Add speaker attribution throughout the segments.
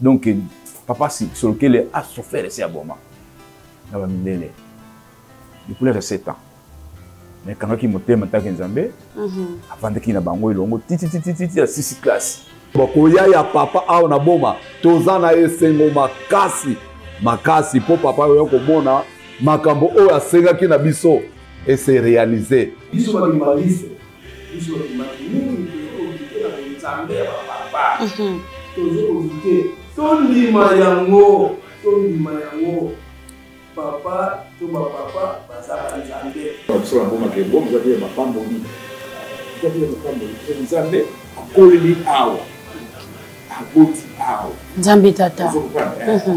Speaker 1: Donc papa Solokele a souffert ici à Boma na ba mindele depuis l'âge de 7 ans. Mais kangaki motema ntaki Nzambe avandaki na bango elongo titi titi titi ya sisi classe.
Speaker 2: Koya ya papa awa na Boma toza na esengo makasi makasi mpo papa oya komona makambo oyo asengaki na biso ese réaliser.
Speaker 3: Biso ba kimbanguiste, biso ba kimbanguiste mingi tozo ko douter na Nzambe ya ba papa. Tozo ko douter. Tondima yango, tondima yango. Papa to ba papa baza ba Nzambe.
Speaker 1: Biso na Boma ke Boma eza ya mapamboli. Eza ya mapamboli. Nzambe akoleli awa. Aboti awa.
Speaker 4: Nzambe tata.
Speaker 1: Ozo comprendre?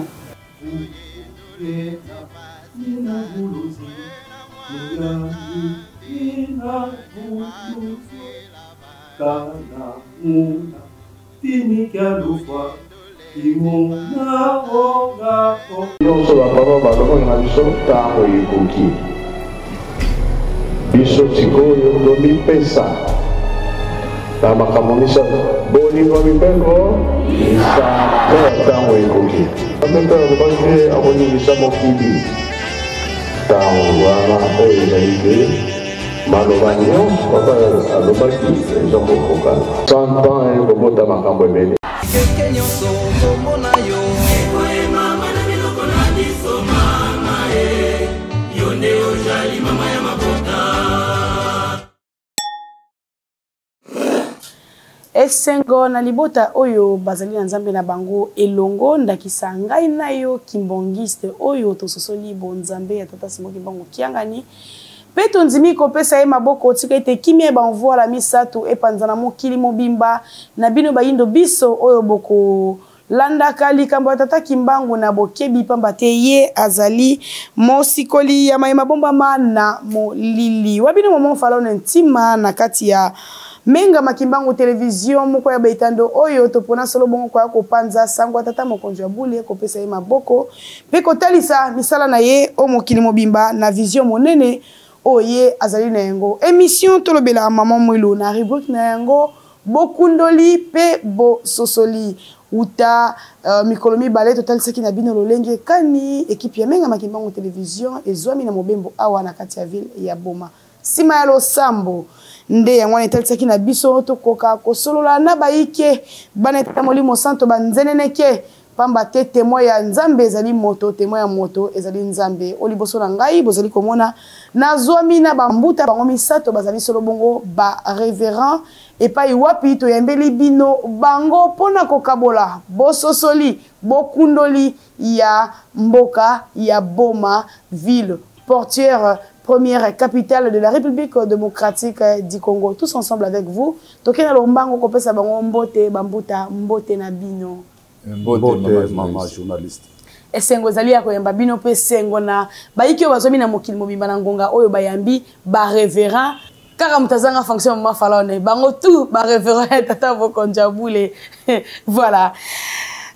Speaker 5: Nyonso ba papa balobaki na biso ntango ekoki. Biso sikoyo tomipesa na makambo misato, bolingo, mibeko, misala ya ntango ekoki. Nzambe mpe alobaki te akoningisa mokili ntango wana oyo ezali te maloba nyonso papa alobaki eza kokokana. 100 ans ekobota makambo ebele.
Speaker 6: Keke nyonso kombo na yo ekoyemama na minoko na biso mama e yo nde ozali mama ya mabota.
Speaker 4: Esengo na libota oyo bazali na Nzambe na bango elongo, ndakisa ngai na yo kimbonguiste oyo tososoli bonzambe ya Tata Simon Kimbangu Kiangani mpe tondimi kopesa ye maboko. Tika ete kimia ya bamvuala misatu epanzana mokili mobimba na bino bayindo biso oyo boko Landaka likambo ya Tata Kimbangu na bokebi pamba te ye azali mosikoli ya maye mabombama na molili. Wa bino Maman Falone Ntima na kati ya Menga Makimbangu Television moko ya baetando oyo topona solo bongo koya kopanza sango ya Tata Mokonzi wa Bule, kopesa ye maboko pe kotalisa misala na ye o mokili mobimba na vision monene oyo ye azali na yango. Emission tolobela Maman Mwilu na rubrique na yango Bokundoli pe bososoli. Wuta mikolo mibale totalisaki na bino lolenge kani equipe ya Menga Makimbangu Television ezwami na mobembo awa na kati ya ville ya Boma. Sima ya losambo nde yango wana etalisaki na biso tokoka kosolola na bayike bana ya Molimo Santo banzeneneke, pamba te temoin ya Nzambe ezali moto, temoin ya moto ezali Nzambe. O liboso na ngai bozali komona nazwami na ba mbuta bango misato bazali solo bongo ba reverend epai wapi toyambeli bino bango mpo na kokabola bososoli bokundoli ya mboka ya Boma, ville portuaire première capitale de la République démocratique du Congo. Tous ensemble avec vous, tokena lombango kopesa bango mbote bambuta, mbote na bino.
Speaker 2: Mbote, mbote mama journaliste.
Speaker 4: Esengo ezali ya koyamba bino mpe esengo na bayiki oyo bazwami na mokili mobimba na ngonga oyo bayambi ba reverend kaka moto azanga fonction ya mama Falone, bango tout ba reverend ya tata mokonzi ya bule. Voilà.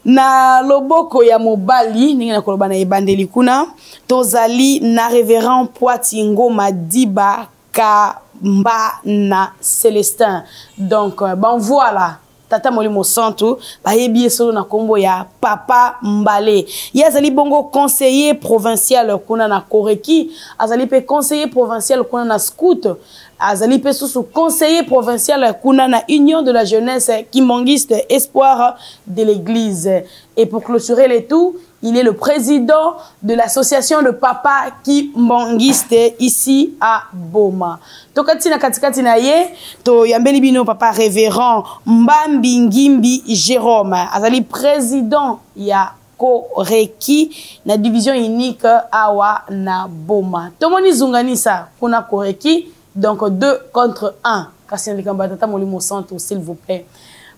Speaker 4: Na loboko ya mobali ndenge na koloba na ebandeli kuna tozali na reverend Poati Ngoma Diba Kamba na Celestin. Donc bon voilà, Tata Molimo Santu bayebi ye solo na kombo ya Papa Mbale. Ye azali bongo conseiller provincial kuna na Koreki, azali pe conseiller provincial kuna na Scout, azali pe susu conseiller provincial kuna na Union de la jeunesse kimbanguiste Espoir de l'Église. Et pour clôturer le tout, il est le président de l'association de papa kimbanguiste ici à Boma. Tokati na katikati na ye, to yambeli bino papa révérend Mbambi Ngimbi Jérôme, azali président ya Koreki na division unique awa na Boma. Tomoni zunganisa kuna Koreki, donc 2 contre 1. Kasi na likambo ya tata Molimo Santo, s'il vous plaît.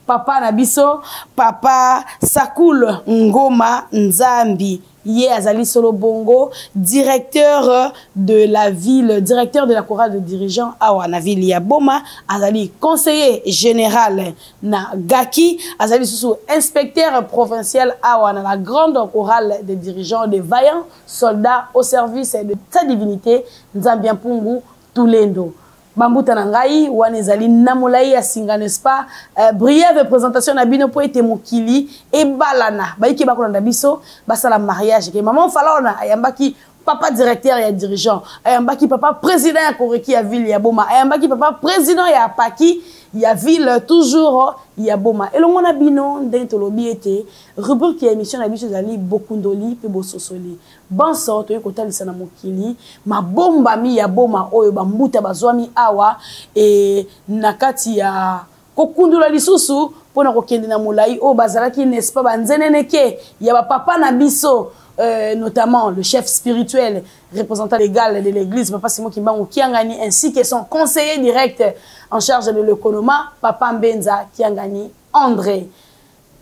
Speaker 4: Papa na biso, papa Sakul Ngoma Nzambi, ye azali solo bongo directeur de la ville, directeur de la chorale de dirigeants awa na ville ya Boma, azali conseiller général na Gaki, azali susu inspecteur provincial awa na la grande chorale des dirigeants des vaillants soldats au service de sa divinité Nzambi Mpungu Tulendo. Bambuta na ngai wana ezali na molai ya singa, n'est-ce pas? Brève présentation na bino po ete mokili ebalana, bayiki bakolanda biso basala mariage ke maman Falona ayambaki papa directeur ya dirigeant, ayambaki papa président ya Koreki ya ville ya Boma, ayambaki papa président ya Paki ya ville toujours ya Boma. Elongo na bino ndenge tolobi ete rubrique ya émission na biso ezali bokundoli pe bososoli. Banso toyei kotalisa na mokili mabombami ya Boma oyo bambuta bazwami awa e na kati ya kokundula lisusu mpona kokende na molai oyo bazalaki, n'est-ce pas, banzeneneke ya bapapa na biso, notamment le chef spirituel représentant légal de l'église, papa Simon Kimbangu Kiangani, ainsi que son conseiller direct en charge de l'économie, papa Mbenza Kiangani André.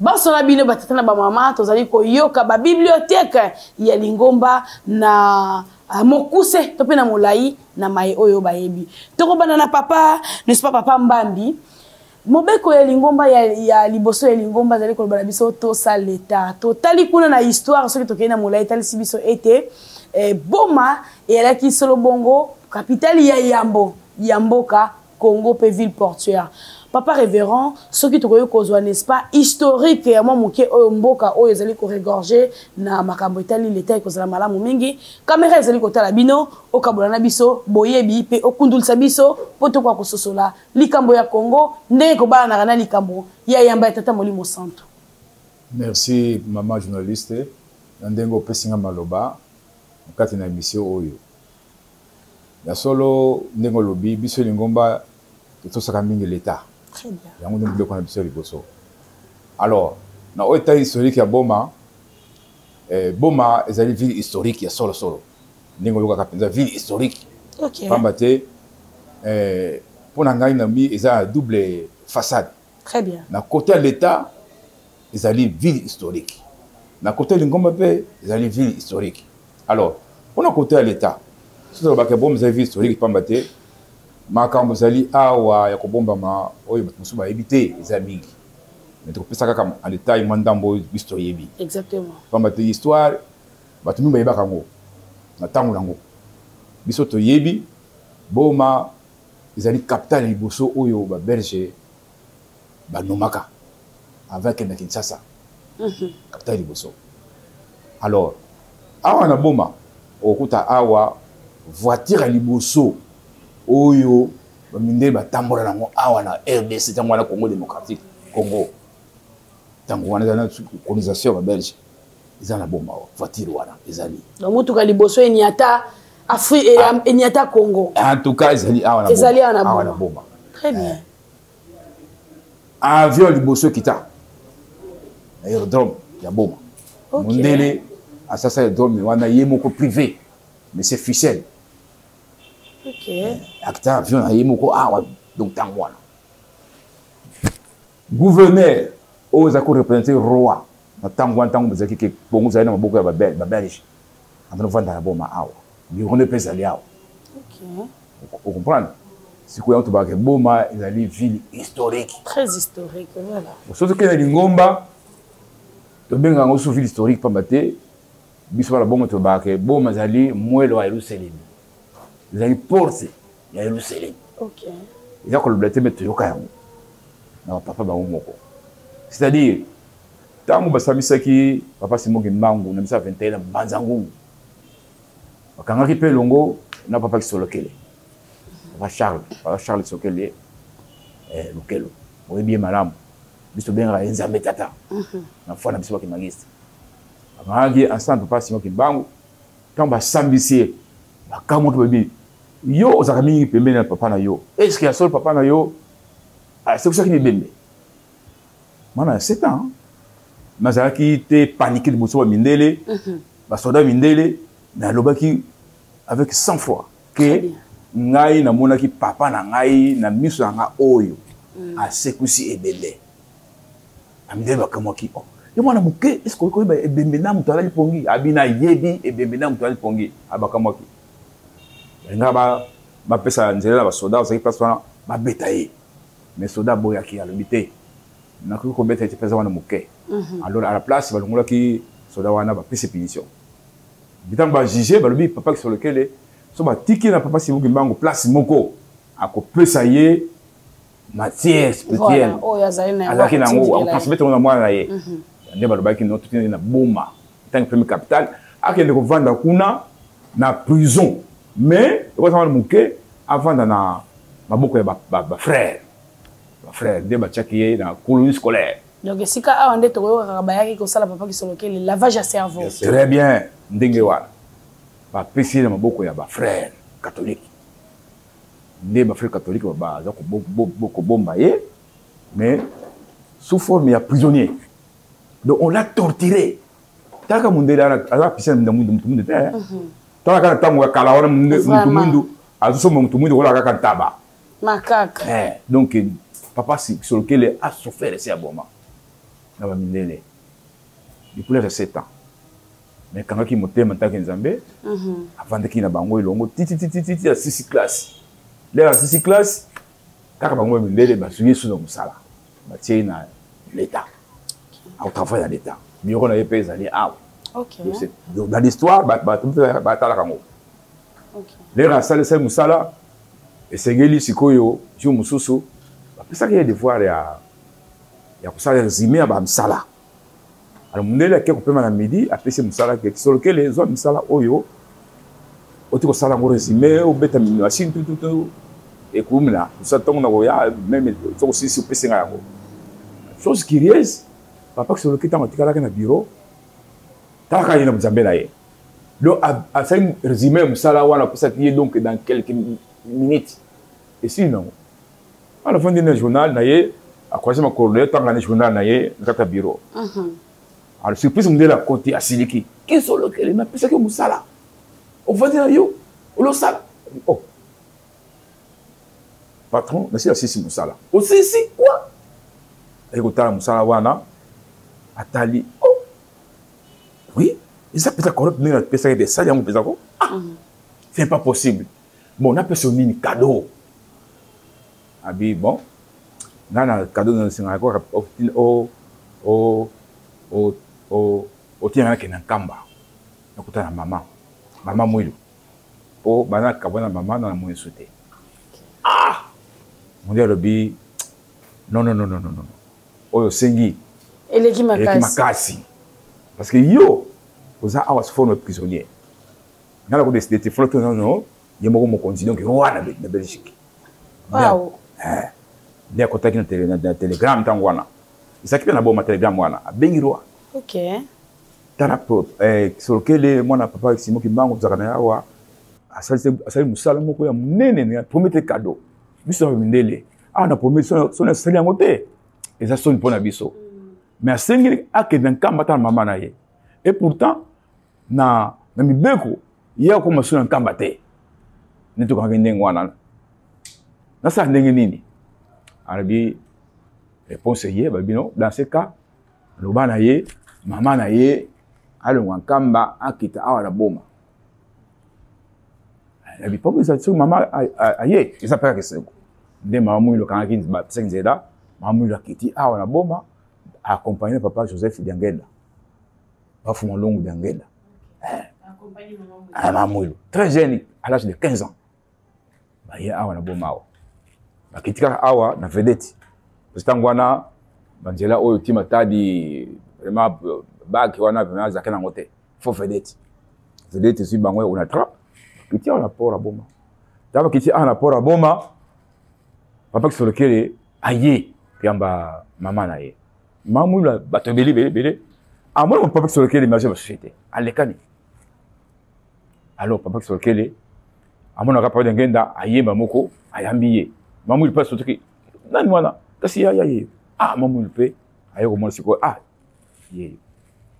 Speaker 4: Banso na bino batata na bamama, tozali koyoka babibliothèque ya lingomba na mokuse to mpe na molai na mai oyo bayebi. Tokobanda na papa, n'est-ce pas, papa Mbambi. Mobeko ya lingomba ya liboso ya lingomba azali koloba na biso tosala leta. Totali kuna na histoire, soki tokei na molai, etalisi biso ete Boma eyalaki solo bongo capitale ya yambo ya mboka Congo pe ville portuaire. Papa révérend, soki tokoki kozwa, n'est-ce pas, historique ya mwa moke oyo mboka oyo ezali koregorger na makambo etali leta, ekozala malamu mingi. Kamera ezali kotala bino, okabola na biso boyebi mpe okundulisa biso mpo tokoka kososola likambo ya Congo ndenge kobalanaka na likambo ya yamba ya Tata Molimo Santo.
Speaker 1: Merci mama journaliste na ndenge opesi nga maloba na kati na émission oyo. Ya solo, ndenge olobi, biso lingomba totosaka mingi leta.
Speaker 4: Très bien.
Speaker 1: Yango nde biloko na biso ya liboso. Alors, na oyo etali historique ya Boma, Boma ezali ville historique ya solo solo. Ndenge olokaka mpenza ville historique. Pamba te, mpo na ngai na mi eza na double façade.
Speaker 4: Très bien.
Speaker 1: Na côté ya l'État ezali ville historique. Na côté ya lingomba mpe ezali ville historique. Alors, mpona côté ya l'État, soki tolobaka Boma ezali ville historique, pamba te makambo ezali awa ya kobombama oyo bato mosusu bayebi te eza mingi. Mais tokopesa kaka en détail mwa ndambo oyo biso toyebi. Pamba te histoire bato mingi bayebaka yango na ntango nango. Biso toyebi Boma ezali capitale liboso oyo babelge banomaka avant akende na Kinshasa. Capitale liboso. Alors, awa na Boma okokuta awa voiture ya liboso oyo bamindele batambola nango awa na RDC, ntango wana Congo démocratique Congo, ntango wana eza na colonisation ya babelge, eza na Boma awa voiture wana ezali.
Speaker 4: Donc motuka liboso eniata Afrique, eniata Congo.
Speaker 1: En tout cas ezali awa na
Speaker 4: Ezali awa na
Speaker 1: awa na
Speaker 4: Boma.
Speaker 1: Boma.
Speaker 4: Très bien.
Speaker 1: Avion liboso ekita na aérodrome ya Boma. Mondele asasa aérodrome wana ye moko privé, mais c'est Fichel. Akita avion na ye moko awa. Donc ntango wana gouverneur oyo eza koreprésente roi na ntango wana, ntango bazalaki ke bongo ezali na maboko ya babelge, azali kovanda na Boma awa, bureau nde mpe ezali awa. Ocomprendre sikoyo yango tobakaka Boma ezali ville historique.
Speaker 4: Très historique, voilà.
Speaker 1: Soki tokende lingomba, tobengaka yango so ville historique, pamba te biso bana bongo tobakaka Boma ezali mwelo ya Yerusalemi, ezali porte ya Yerusalemi. Eza kolobela te, me toyoka yango na bapapa bango moko. C'est-à-dire ntango basambisaki papa Simon Kimbangu na 1921 na Mbanza Ngungu, bakangaki mpe elongo na papa Kisolokele, papa Charles Sokele, Lukelo, oyebi ye malamu, biso tobengaka ye Nzambe Tata na foi na biso bakimbanguiste. Bakangaki ensemble papa Simon Kimbangu. Ntango basambisi ye, bakamwaki, babi: "Yo ozalaka mingi pembeni na papa na yo, est-ce ya solo papa na yo asekwisaki mibembe?" Mwana ya 7 ans nazalaki te panique liboso ba mindele, basoda mindele, mais alobaki avec sang froid ke ngai namonaki papa na ngai na miso na nga oyo asekwisi ebembe. Bamindele bakamwaki: "Oh, yo mwana moke, est-ce okoki koyeba ebembe na moto alali pongi?" Abi: "Nayebi ebembe na moto alali pongi." Abakamwaki, balingaka bapesa nzela na basoda bazalaki place wana babeta ye, mais soda aboyaki, alobi: "Te, nakoki kobeta ye te, mpenza wana moke." Alors à la place balongolaki soda wana, bapesi punition. Ntango bajuge, balobi papa Kisolokele so batiki na papa Simon Kimbangu place moko. Akopesa ye matière spirituelle azalaki na yango, akotransmettre yango na mwana na ye. Nde balobaki no totindi na Boma ntango premier capital, akende kovanda kuna na prison, mais ekozala moke, avanda na maboko ya bafrère. Bafrère nde batiaki ye na colonie scolaire.
Speaker 4: Donc esika awa nde tokoyokaka bayaki kosala papa Kisolokele lavage ya cerveau.
Speaker 1: Très bien, ndenge wana bapesi ye na maboko ya bafrère catholique. Nde bafrère catholique baza kobomba ye, mais sous forme ya prisonnier. Donc on l'a torturé. Talaka mondele aza pisa na mutu mwindu te. Talaka na ntango ya kala wana, mutu mwindu azosomba mutu mwindu kola kaka ntaba.
Speaker 4: Makaka.
Speaker 1: Donc papa Kisolokele a souffert esi ya boma na bamindele depuis l'âge ya 7 ans, mais kangaki motema ntaki Nzambe, avandaki na bango elongo tititititi asisi classe. Lere asisi classe kaka, bango bamindele bazwi ye su na mosala, batie ye na l'État, akotravaille na l'État. Bureau na ye mpe ezali awa. Donc dans l'histoire bato mpe batalaka yango. Lere asalisali mosala esengeli, sikoyo jour mosusu bapesaki ye devoir ya kosala résumé ya bamisala. Alors mondele ake kopema na midi, apesi mosala ke Kisolokele, ezwa misala oyo oti kosala yango résumé, obeta machine tututu, ekumila mosala. Ntongo na koya même soki osilisi, opesi ngai yango. Chose curieuse, papa Kisolokele, ntango atikalaki na bureau, talaka ye na Nzambe na ye. Donc asali résumé ya mosala wana apesaki ye, donc dans quelques minutes esili nango. Wana afandi na journal na ye, acroisé makolo na ye, tanga na journal na ye na kati ya bureau. Alors surprise, mondele akoti, asiliki: "Kisolokele, napesaki yo mosala, ovandi na yo olosala." "Oh patron, nasi asisi mosala." "Osisi quoi?" Aye kotala mosala wana, atali: "Oh oui, eza mpenza correct ndenge napesaki ete esali yango mpenza ko. Ah, c'est pas possible. Bon, napesa yo nini cadeau?" Abi: "Bon, nga na cadeau nasengaka kaka otinga nakende na Nkamba, nakuta na mama Mwilu, mpo bana kabwa na mama na namoni so te." Ah, mondele alobi: "Non, non, non, non, non, oyo osengi
Speaker 4: eleki
Speaker 1: makasi, parce que yo oza awa sous forme prisonnier. Nga na kodécider te, folo non, ye moko mokonzi, donc roi na Belgique." Nde akotaki na télégramme. Ntango wana ezalaki mpe na boma télégramme wana, abengi roi: "Tala, Kisolokele, mwana papa Simon Kimbangu, tozalaka na ye awa, asali mosala moko ya monene. Premier te cadeau biso na mindele awa na premier soni, asali yango te, eza soni mpo na biso. Mais asengi akende Nkamba tala mama na ye. Et pourtant na mibeko, ye akoma so na Nkamba te. Nde tokangaki ndenge wana, nasala ndenge nini?" Alobi réponse ye babino: "Dans ce cas, aloba na ye mama na ye alongwa Nkamba, akita awa na Boma." Abi po soki mama aye, eza mpe kaka esengo. Nde mama Mwilu akangaki, bapesaki nzela, mama Mwilu akiti awa na Boma, accompagné papa Joseph Diangenda, bafuma Longo Diangenda. Mama Mwilu très jeune, à l'âge de 15 ans, baye awa na Boma. Awa bakiti kaka awa na Vedette, parce ntango wana banzela oyo ti Matadi, vraiment bake wana vraiment azalaki nango te, fo Vedette. Vedette ezwi bango Onatra, bakiti awa na port ya Boma. Ntango bakiti awa na port ya Boma, papa Kisolokele aye koyamba mama na ye, mama Mwilu. Bato ebele ebele ebele. Amoni papa Kisolokele, image ya basociété alekani. Alors papa Kisolokele amonaka papa Diangenda, ayemba moko, ayambi ye. Mama Mwilu mpe asotoki: "Nani wana kasi ya ye?" Ah, mama Mwilu mpe aye komona sikoyo: "Ah, ye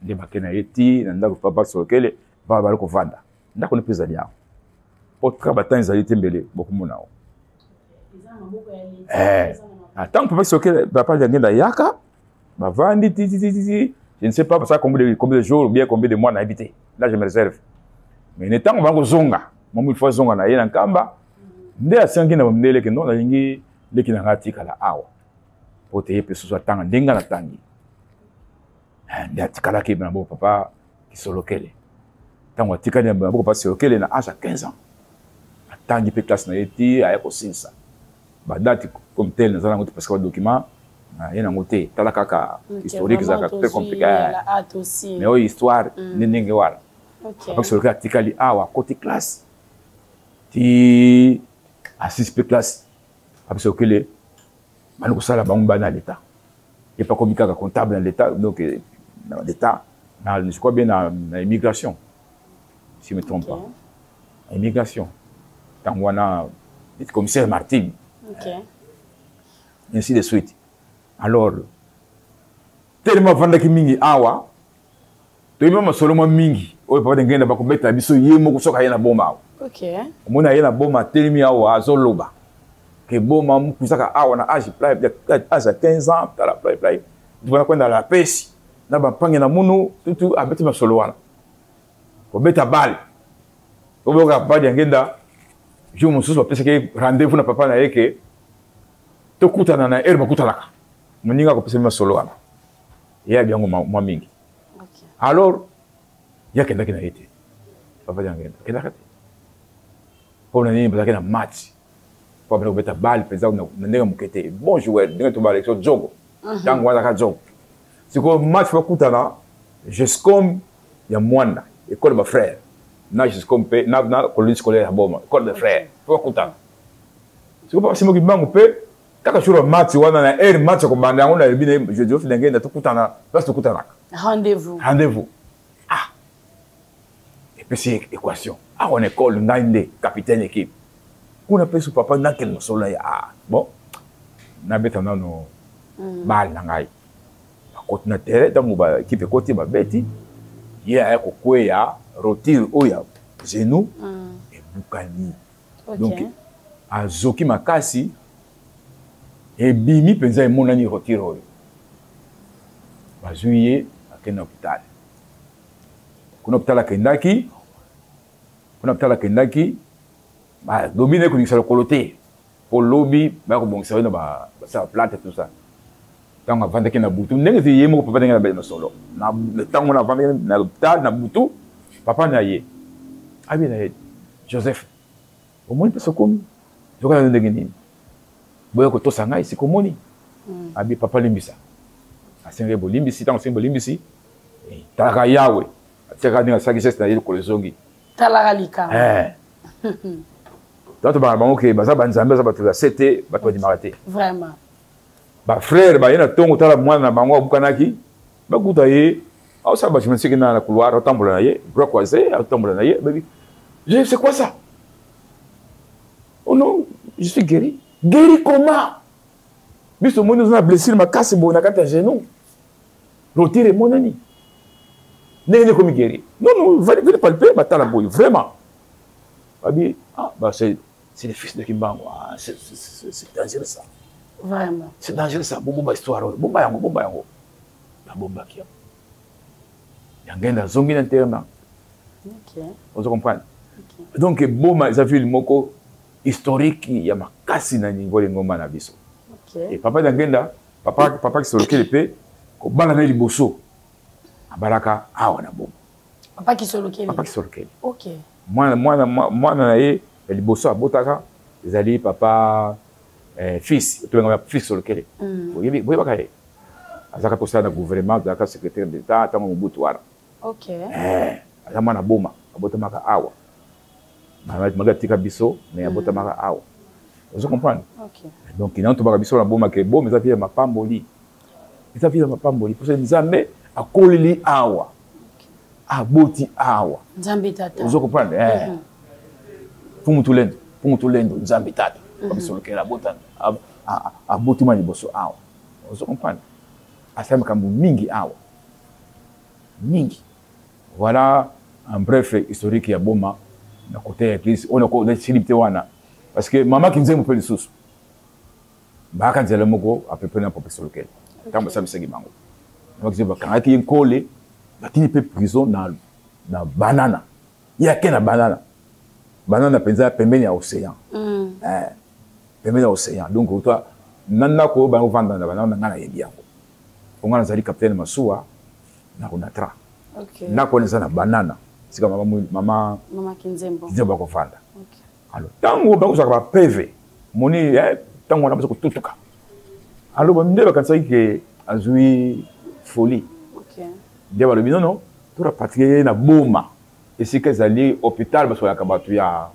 Speaker 1: nde." Bake na ye ti na ndako papa Kisolokele, baba bali kovanda. Ndako ne mpe ezali awa, po kaka batanga ezali te, mbele bokomona awa. Ntango papa Kisolokele, papa Diangenda yaka, bavandi ti ti ti ti, je ne sais pas ça combien de jours ou bien combien de mois, nayebi te, là je me réserve. Mais ne ntango bango kozonga, mama il faut azonga na ye na Nkamba, nde asengi na bamindele ke non, nalingi leki na ngai atikala awa, po te ye mpe susu atanga ndenge nga natangi. Nde atikalaki na bo papa Kisolokele. Ntango atikali na maboko papa Kisolokele na âge ya 15 ans, atangi mpe classe na ye ti aya kosilisa. Badate comme tel naza nango te parce que badocument ye nango te, tala kaka historique ezalaka très compliqué, mais oyo histoire nde ndenge wana. Papa Kisolokele atikali awa, akoti classe ti asisi mpe classe. Papa Kisolokele bandi kosala bango bana ya l'État, ye mpe akomi kaka comptable na l'État, donc na l'État, na, je crois bien, na immigration, si je me trompe pas, na immigration ntango wana, commissaire Martin, ainsi de suite. Alors tellement avandaki mingi awa, toyebi masolo mwa mingi oyo papa Ngenda bakobetela biso ye moko soki aye na Boma awa. Omoni aye na Boma, atelemi awa, azoloba ke Boma mokuzaka awa na age ya 15 ans, tala plai plai tubana kwenda la pesi na bampange na munu tutu. Abeti masolo wana, kobeta bale oboyoka papa Diangenda. Jour mosusu bapesaki rendez-vous na papa na ye ke tokutana na heure bakutanaka. Moninga akopesa masolo wana, ye abi yango mwa mingi. Alors ye akendaki na ye te. Papa Diangenda akendaka te. Mpo na nini? Bazalaki na match mpo abanda kobeta bale mpenza na ndenge moke te, bon joueur, ndenge tobala so jogo ntango wana azalaka jogo. Sikoyo match bakutana Jescom ya Mwanda, école bafrère, na Jescom mpe na colonie scolaire ya Boma, école de frère, mpo bakutana. Sikoyo papa Simon Kimbangu mpe kaka jour ya match wana, na heure match akobanda yango, nayebi na ye Joseph Diangenda, tokutana place tokutanaka.
Speaker 4: Rendez-vous.
Speaker 1: Rendez-vous. Ah, epesi équation awa na école, ngai nde capitaine équipe kuna mpe so papa nakende mosolo na ye. Ah bon, nabeta nano bale na ngai. Bakoti na terrain, ntango baéquipe ekoti, babeti, ye aya kokweya, rotule oyo ya genou ebukani. Donc azoki makasi, ebimi mpenza, emonani rotule oyo. Bazwi ye, akende na hôpital. Kuna hôpital akendaki, kuna hôpital akendaki, lobi naye koningisa lokolo te, mpo lobi baya kobongisa ye na basala plâtre, tout ça. Ntango avandaki na butu, ndenge ezi ye moko papa ndenge na masolo, ntango na avandaki na hôpital na butu, papa na ye abi na ye: "Joseph, omoni mpe sokomi zoka na ndenge nini boya kotosa ngai sika omoni." Abi: "Papa, limbisa." Asengaki bolimbisi. Ntango asengi bolimbisi, talaka Yawe atiaka ndenge asalaki geste na ye, lokolo ezongi.
Speaker 4: Talaka likambo.
Speaker 1: Tanto bana bango ke baza banzambe, baza bato ya se te, bato bandimaka te.
Speaker 4: Vraiment.
Speaker 1: Bafrère baye na ntongo, tala mwana na bango abukanaki, bakuta ye aosala bagymnastique na couloir, aotambola na ye bras croisé, aotambola na ye. Babi: "C'est quoi ça?" "Oh non, je suis guéri." "Guéri comment? Biso omoni oza na blessure makasi boye na kati ya genou, rotire emonani, ndenge nini ekomi guéri?" "Non, non, venez palper." Batala boye, vraiment, babi: "Ah bah, c'est le fils de Kimbangu. Ah, c'est dangereux, ça."
Speaker 4: Vraiment.
Speaker 1: C'est dangereux, ça. Bobomba histoire oyo, bomba yango, bomba yango. Babombaki yango. Yangenda azongi na internat. Ozo comprendre? Donc Boma eza ville moko historique ya makasi na niveau lingomba na biso. E papa Diangenda, papa Kisolokele mpe kobala na liboso, abalaka awa na Boma.
Speaker 4: Papa Kisolokele.
Speaker 1: Papa Kisolokele. Mwana na ye ya liboso abotaka ezali papa fils, tobengaka fils Solokele. Boyebaka ye, azalaka kosala na gouvernement, azalaka secrétaire d'État ntango Mobutu wana. Aza mwana Boma, abotamaka awa. Maki atika biso, mais abotamaka awa. Ozo comprendre? Donc nano tobaka biso na Boma ke Boma eza ville ya mapamboli, eza ville ya mapamboli mposo Nzambe akoleli awa, aboti awa.
Speaker 4: Nzambe tata.
Speaker 1: Ozo comprendre? Mfumu Tulendo, Mfumu Tulendo, Nzambe tata babisolokela abota, abotima liboso awa. Ozo comprendre? Asali makambo mingi awa, mingi. Voilà en bref historique ya Boma na côté ya église oyo nasili te wana, parce que mama Kinzembo mpe lisusu bayaka nzela moko à peu près na papa Solokele. Ntango basalisaki bango, mama Kinzembo bakangaki ye nkole, batini mpe prison na Banana. Ye ake na Banana, Banana mpenza pembeni ya océan. Pembeni ya océan. Donc toi na ndako oyo bango vanda na Banana, ngai nayebi yango po ngai nazali capitaine masuwa na Onatra. Ndako wana eza na Banana, sika mama
Speaker 4: Kinzembo
Speaker 1: bakofanda. Alors ntango bakozwaka bapv, moni. Ntango wana baza kotutuka. Alors bamindele bakanisaki ke azwi folie. Nde balobi non non, to rapatrier ye na Boma. Esika ezali hôpital basokolaka bato ya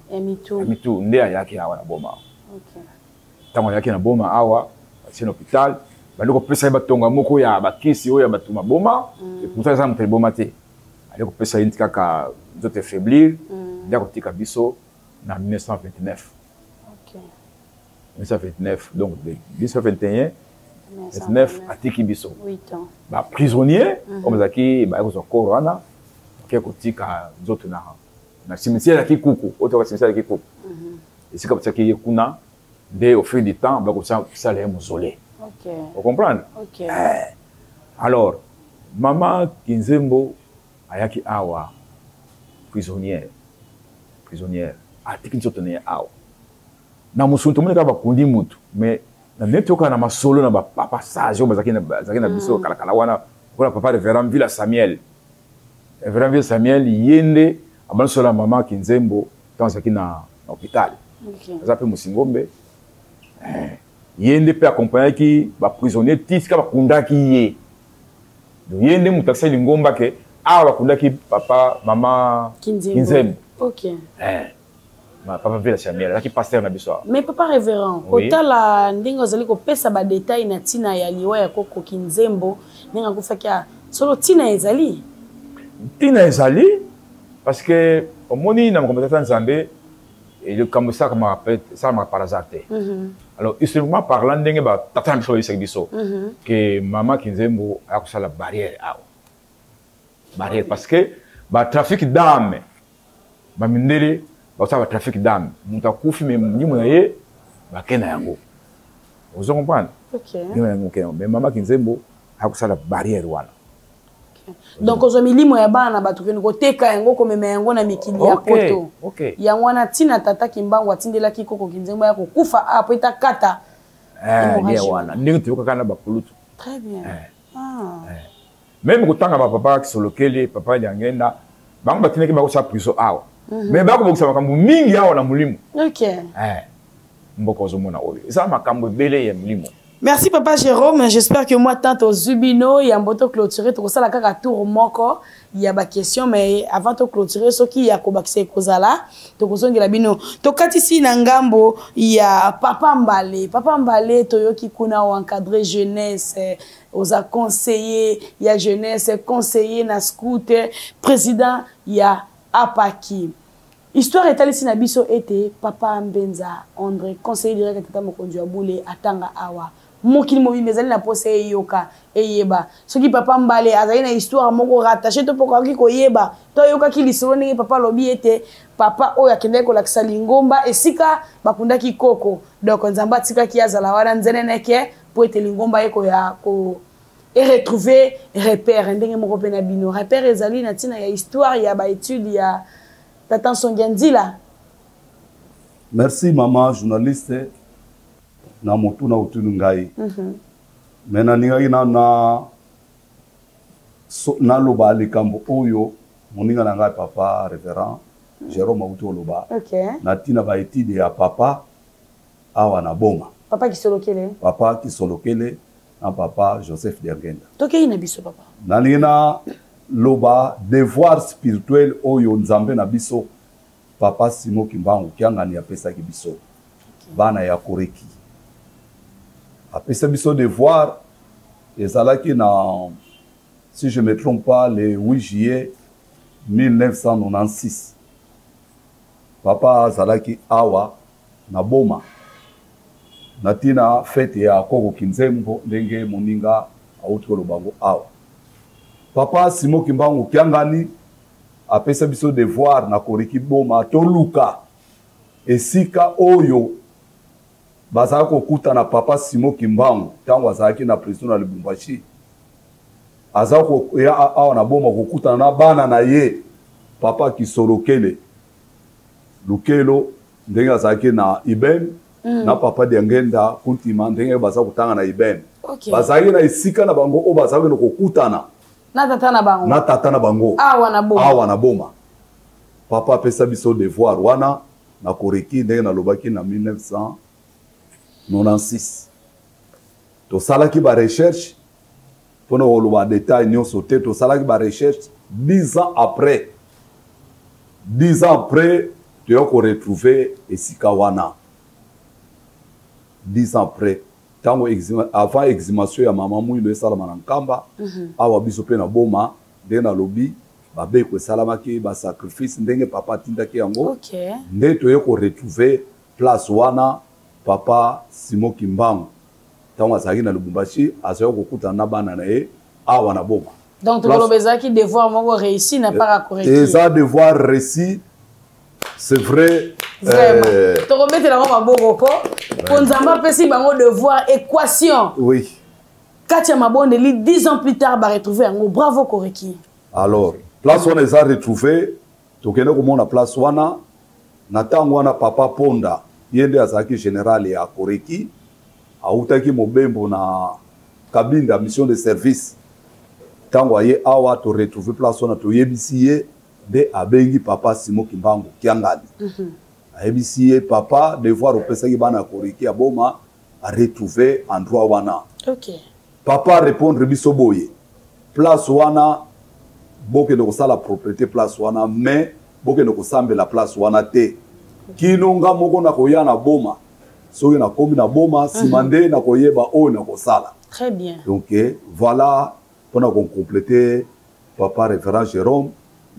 Speaker 1: mitu, nde ayaki awa na Boma. Ntango ayaki na Boma awa, atie na hôpital, bandi kopesa ye batonga moko ya bakisi oyo ya bato maboma, et pourtant eza moto ya liboma te. Ali kopesa ye nti kaka nzoto affaiblir, nde akotika biso na 1929. 1929, donc de 1921 29 atiki biso. Ba prisonnier oyo bazalaki baye kozwa corps wana, bake kotika nzoto na cimetière ya Kikuku, oyo toka cimetière ya Kikuku. Esika batiaki ye kuna, nde au fil du temps bakosala ye mausolée. O comprendre? Alors mama Kinzembo ayaki awa prisonnière, prisonnière atiki nzoto na ye awa. Na mosuni tomoni kaka bakundi mutu, mais na neti oyoka na masolo na bapapa sage oyo bazalaki na biso kalakala wana, lokola papa révérend Mvila Samuel. Révérend Mvila Samuel ye nde abandi sola mama Kinzembo ntango azalaki na hôpital. Aza mpe Mosingombe. Ye nde mpe accompagnaki baprisonnier ti sika bakundaki ye. Donc ye nde moto akisaki lingomba ke awa bakundaki papa mama Kinzembo. Papa Mvila Samuel azalaki pasteur na biso awa.
Speaker 4: Mais papa révérend, kotala ndenge ozali kopesa ba détails na ntina ya liwa ya koko Kinzembo, ndenge akufaki awa, solo ntina ezali?
Speaker 1: Ntina ezali parce que omoni na makambo ya tata Nzambe, likambo esalamaka par hasard te. Alors historiquement parlant, ndenge ba tata na biso bayebisaki biso ke mama Kinzembo aya kosala barrière awa. Barrière parce que ba trafic d'âme, ba mindele basala ba trafic d'âme, moto akufi mais molimo na ye bake na yango. Ozo comprendre? Molimo na yango bakei na yango. Mais mama Kinzembo aya kosala barrière wana.
Speaker 4: Donc ozwa milimo ya bana na bato kende koteka yango, komema yango na mikili ya poto. Yango wana ntina tata Kimbangu atindelaki koko Kinzembo ya kokufa awa po ete akata
Speaker 1: hémorragie wana. Ndenge toyokaka na bakulutu.
Speaker 4: Très bien.
Speaker 1: Même kotanga ba papa Kisolokele, papa Diangenda, bango batindaki bakosala prison awa. Mais bakobongisa makambo mingi awa na molimo. Mboka ozomona oyo eza makambo ebele ya molimo.
Speaker 4: Merci papa Jérôme, j'espère que moi tant ozubino ya mboto clôturer tokosala kaka tour moko ya ba question, mais avant to clôturer soki ya kobakisa ekozala tokozongela bino. Tokatisi na ngambo ya papa Mbale. Papa Mbale toyoki kuna o encadrer jeunesse, oza conseiller ya jeunesse, conseiller na scout, président ya Apaki. Histoire etalisi na biso ete papa Mbenza André, conseiller direct ya tata mokonzi ya Bule, atanga awa. Mokili mobimba ezali na posa eyoka, eyeba. Soki papa Mbale azali na histoire moko rattaché to poko akoki koyeba, to ayokaki lisolo ndenge papa alobi ete papa oyo akendaki kolakisa lingomba esika bakundaki koko. Donc Nzambe atikaki azala wana nzeneneke po ete lingomba ekoya ko et retrouver repère ndenge moko pe na bino. Repère ezali na tina ya histoire ya ba études ya Tata Nsongia Nzila.
Speaker 2: Merci maman journaliste na motuna otuni ngai. Mais nalingaki na na so, naloba likambo oyo moninga na ngai papa révérend Jérôme auti oloba. Na tina ba études ya papa awa na Boma.
Speaker 4: Papa Kisolokele.
Speaker 2: Papa Kisolokele na papa Joseph Diangenda.
Speaker 4: Tokei na biso papa.
Speaker 2: Nalingi na loba devoir spirituel oyo Nzambe na biso papa Simon Kimbangu Kiangani apesaki biso. Bana ya Koreki. Apesa biso devoir ezalaki na, si je me trompe pas, le 8 juillet 1996. Papa azalaki awa na Boma na tina fete ya Koko Kinzembo ndenge moninga auti koloba yango awa. Papa Simon Kimbangu Kiangani apesa biso devoir na Koriki Boma toluka esika oyo bazalaki kokutana papa Simon Kimbangu ntango azalaki na prison na Lubumbashi. Aza koya awa na Boma kokutana na bana na ye papa Kisolokele Lukelo ndenge azalaki na Ibem, na papa Diangenda Kuntima ndenge baza kotanga na Ibem. Bazalaki na esika na bango oyo bazalaki na kokutana
Speaker 4: na tata na bango.
Speaker 2: Na tata na bango.
Speaker 4: Awa na Boma.
Speaker 2: Awa na Boma. Papa apesa biso devoir wana na Koreki ndenge nalobaki na 96. Tosalaki ba recherche mpona koloba detail nyonso te, tosalaki ba recherche 10 ans après. 10 ans après toya koretrouve esika wana. 10 ans après, ntango avant exhumation ya mama Mwilu esalama na Nkamba, awa biso mpe na Boma, ndenge nalobi babeko esalamaki, basacrifice ndenge papa atindaki yango, nde toye koretrouve place wana. Papa Simon Kimbangu ntango azalaki na Lubumbashi azalaki kokutana na bana na ye awa na Boma.
Speaker 4: Donc tokoloba ezalaki devoir moko réussi na part ya Koreki.
Speaker 2: Eza devoir réussi, c'est vrai.
Speaker 4: Vraiment. Tokobetela yango maboko ko po Nzambe apesi bango devoir équation.
Speaker 2: Oui.
Speaker 4: Kati ya mabondeli 10 ans plus tard ba retrouver yango. Bravo Koreki.
Speaker 2: Alors, place wana eza retrouver, tokende komona place wana. Na ntango wana papa Ponda ye nde azalaki général ya Koreki, autaki mobembo na Kabinda mission de service. Ntango aye awa to retrouver place wana, toyebisi ye nde abengi papa Simon Kimbangu Kiangani. Ayebisi ye papa devoir opesaki bana ya Koreki ya Boma a retrouver endroit wana. Papa répondre biso boye, place wana bokende kosala propriété place wana, mais bokende kosambela place wana te. Kino nga moko nakoya na Boma, soki nakomi na Boma nsima nde nakoyeba oyo nakosala.
Speaker 4: Très bien.
Speaker 2: Donc voilà mpona kocompléter papa référent Jérôme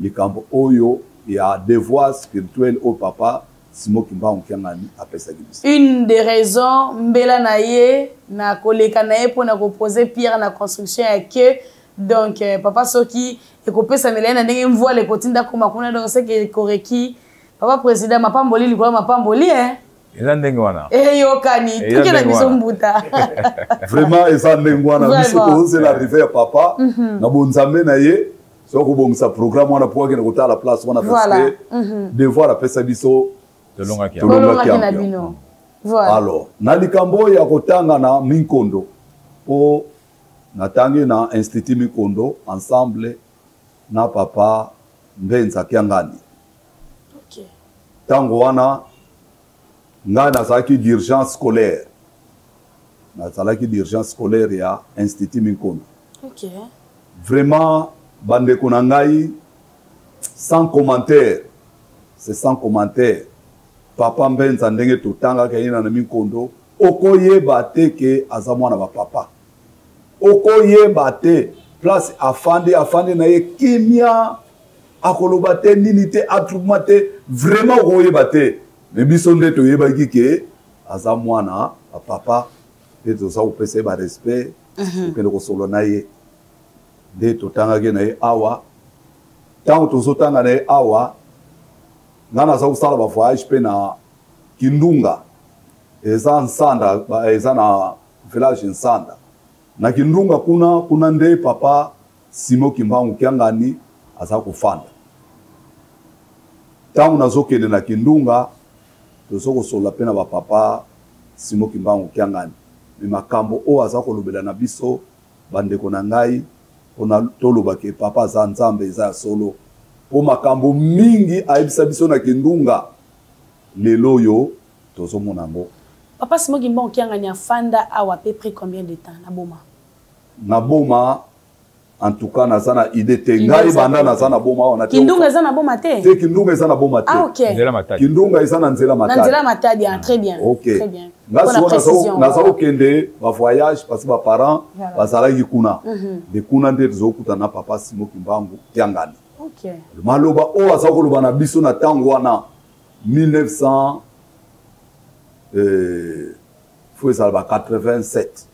Speaker 2: likambo oyo ya devoir spirituel oyo papa Simon Kimbangu Kiangani apesaki biso.
Speaker 4: Une des raisons mbela na ye na koleka na ye mpona kopose pierre na construction ya ke donc papa soki ekopesamela ye na ndenge mvoile ekotinda koma kuna, donc c'est que Koreki papa président mapamboli likolo mapamboli hein.
Speaker 1: Eza ndenge wana.
Speaker 4: Eyokani, toke na biso mbuta.
Speaker 2: Vraiment eza ndenge wana, biso tozozela arrivée ya papa na bonzambe na ye, soki kobongisa programme wana po akende kotala place wana, parce que devoir apesa biso
Speaker 1: tolongaki
Speaker 4: na bino.
Speaker 2: Alors na likambo oyo ya kotanga na Minkondo, po natangi na Institut Minkondo ensemble na papa Mbenza Kiangani. Ntango wana ngai nazalaki dirigeant scolaire, nazalaki dirigeant scolaire ya Institut Minkondo. Vraiment bandeko na ngai, sans commentaire, c'est sans commentaire. Papa Mbenza ndenge totangaka ye na Minkondo, okoyeba te ke aza mwana ba papa, okoyeba te place afandi, afandi na ye kimia, akoloba te nini te, attroupement te, vraiment okoyeba te. Mais biso nde toyebaki ke aza mwana ba papa, nde toza kopesa ye ba respect, tokende kosolola na ye, nde totangaki na ye awa. Ntango tozotanga na ye awa, nga naza kosala ba voyage mpe na Kindunga, eza Nsanda, eza na village Nsanda na Kindunga kuna, kuna nde papa Simon Kimbangu Kiangani aza kofanda. Ntango nazokende na Kindunga, tozo kosolola mpe na ba papa Simon Kimbangu Kiangani, me makambo oyo aza kolobela na biso bandeko na ngai, mpona tolobake papa aza Nzambe, eza ya solo, mpo makambo mingi ayebisa biso na Kindunga, lelo oyo tozomona yango.
Speaker 4: Papa Simon Kimbangu Kiangani afanda awa à peu près combien de temps na Boma?
Speaker 2: Na Boma, en tout cas naza na idée te. Ngai banda naza na Boma wana
Speaker 4: te. Kindunga eza na Boma te?
Speaker 2: Te, Kindunga eza na Boma te.
Speaker 4: Ah, ok.
Speaker 1: Nzela Matadi.
Speaker 2: Kindunga eza na nzela Matadi.
Speaker 4: Na nzela Matadi, ah, très bien.
Speaker 2: Ok.
Speaker 4: Très bien.
Speaker 2: Nga sikoyo naza kokende ba voyage parce que ba parents bazalaki kuna. De kuna nde tozokutana na papa Simon Kimbangu Kiangani.
Speaker 4: Ok.
Speaker 2: Maloba oyo aza koloba na biso na ntango wana 1900, faut ezala ba 87.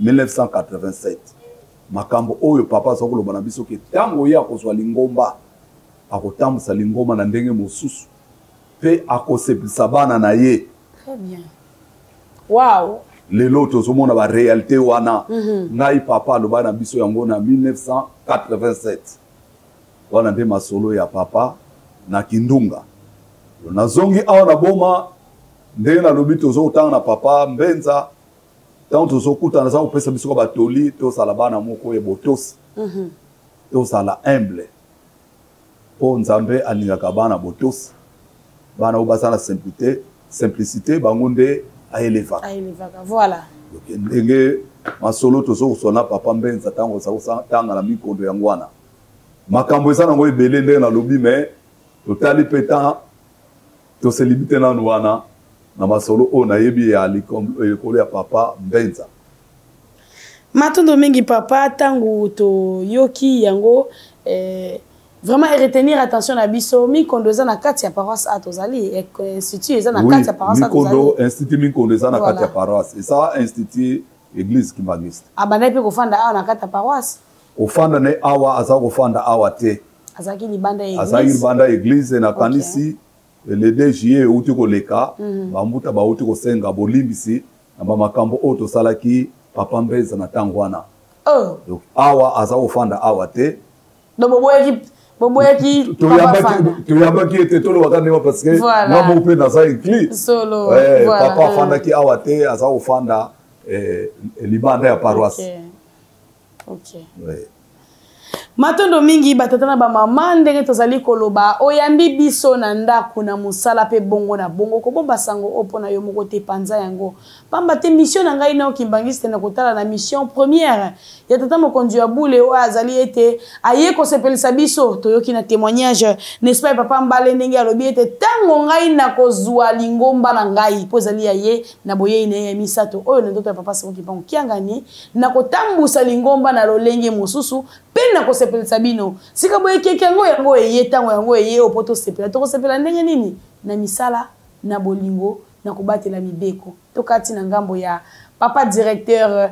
Speaker 2: 1987. Makambo oyo papa aza koloba na biso ke ntango ye akozwa lingomba, akotambwisa lingomba na ndenge mosusu mpe akosepelisa bana na ye.
Speaker 4: Très bien. Wow.
Speaker 2: Lelo tozomona ba réalité wana. Ngai papa aloba na biso yango na 1987. Wana nde masolo ya papa na Kindunga. Nazongi awa na Boma, ndenge nalobi tozokotanga na papa Mbenza. Ntango tozokutana aza kopesa biso ka batoli, tozala bana moko ya botosi, tozala humble, mpo Nzambe alingaka bana botosi, bana oyo baza na simplicité, bango nde aelevaka.
Speaker 4: Aelevaka, voilà.
Speaker 2: Ndenge masolo tozo koswa na papa Mbenza ntango oza kotanga na mikondo yango wana, makambo eza nango ebele ndenge nalobi, mais totali mpe temps, tose limite nanu wana na masolo oyo nayebi ya likolo ya papa Mbenza.
Speaker 4: Matondo mingi papa, ntango toyoki yango vraiment retenir attention na biso. Mikondo eza na kati ya paroisse a tozali, institut eza na kati ya paroisse.
Speaker 2: Mikondo, institut Mikondo eza na kati ya paroisse, eza institut église kimbanguiste.
Speaker 4: Abandaki mpe kofanda awa na kati ya paroisse?
Speaker 2: Kofanda ne awa, aza kofanda awa te.
Speaker 4: Azalaki libanda ya église.
Speaker 2: Azalaki libanda ya église. Nakanisi le 2 juillet euti koleka, bambuta bauti kosenga bolimbisi na bamakambo oyo tosalaki papa Mbenza na ntango wana.
Speaker 4: Oh.
Speaker 2: Donc awa aza kofanda awa te.
Speaker 4: Donc boboyaki?
Speaker 2: Toyambaki ete tolobaka ndenge, parce que nga moko mpe naza inclus.
Speaker 4: Solo.
Speaker 2: Papa afandaki awa te, aza kofanda libanda ya paroisse.
Speaker 4: Okay. Ouais. Matondo mingi batata na bamama, ndenge tozali koloba, oyambi biso na ndako na mosala mpe bongo na bongo. Kobomba sango oyo mpo na yo moko te, panza yango, pamba te mission na ngai na Kimbanguiste na kotala na mission première ya tata mokonzi ya bule oyo azali ete aye kosepelisa biso. Toyoki na témoignage, n'est-ce pas, papa Mbale, ndenge alobi ete ntango ngai nakozwa lingomba na ngai, mpo ezali ya ye na boyei na ye ya misato oyo na ndoto ya papa Simon Kimbangu Kiangani, nakotambusa lingomba na lolenge mosusu mpe nakosepelisa bino. Sika boye ekeke yango, yango eye, ntango yango eye oyo mpo tosepela. Tokosepela ndenge nini? Na misala, na bolingo, na kobatela mibeko. Tokati na ngambo ya papa directeur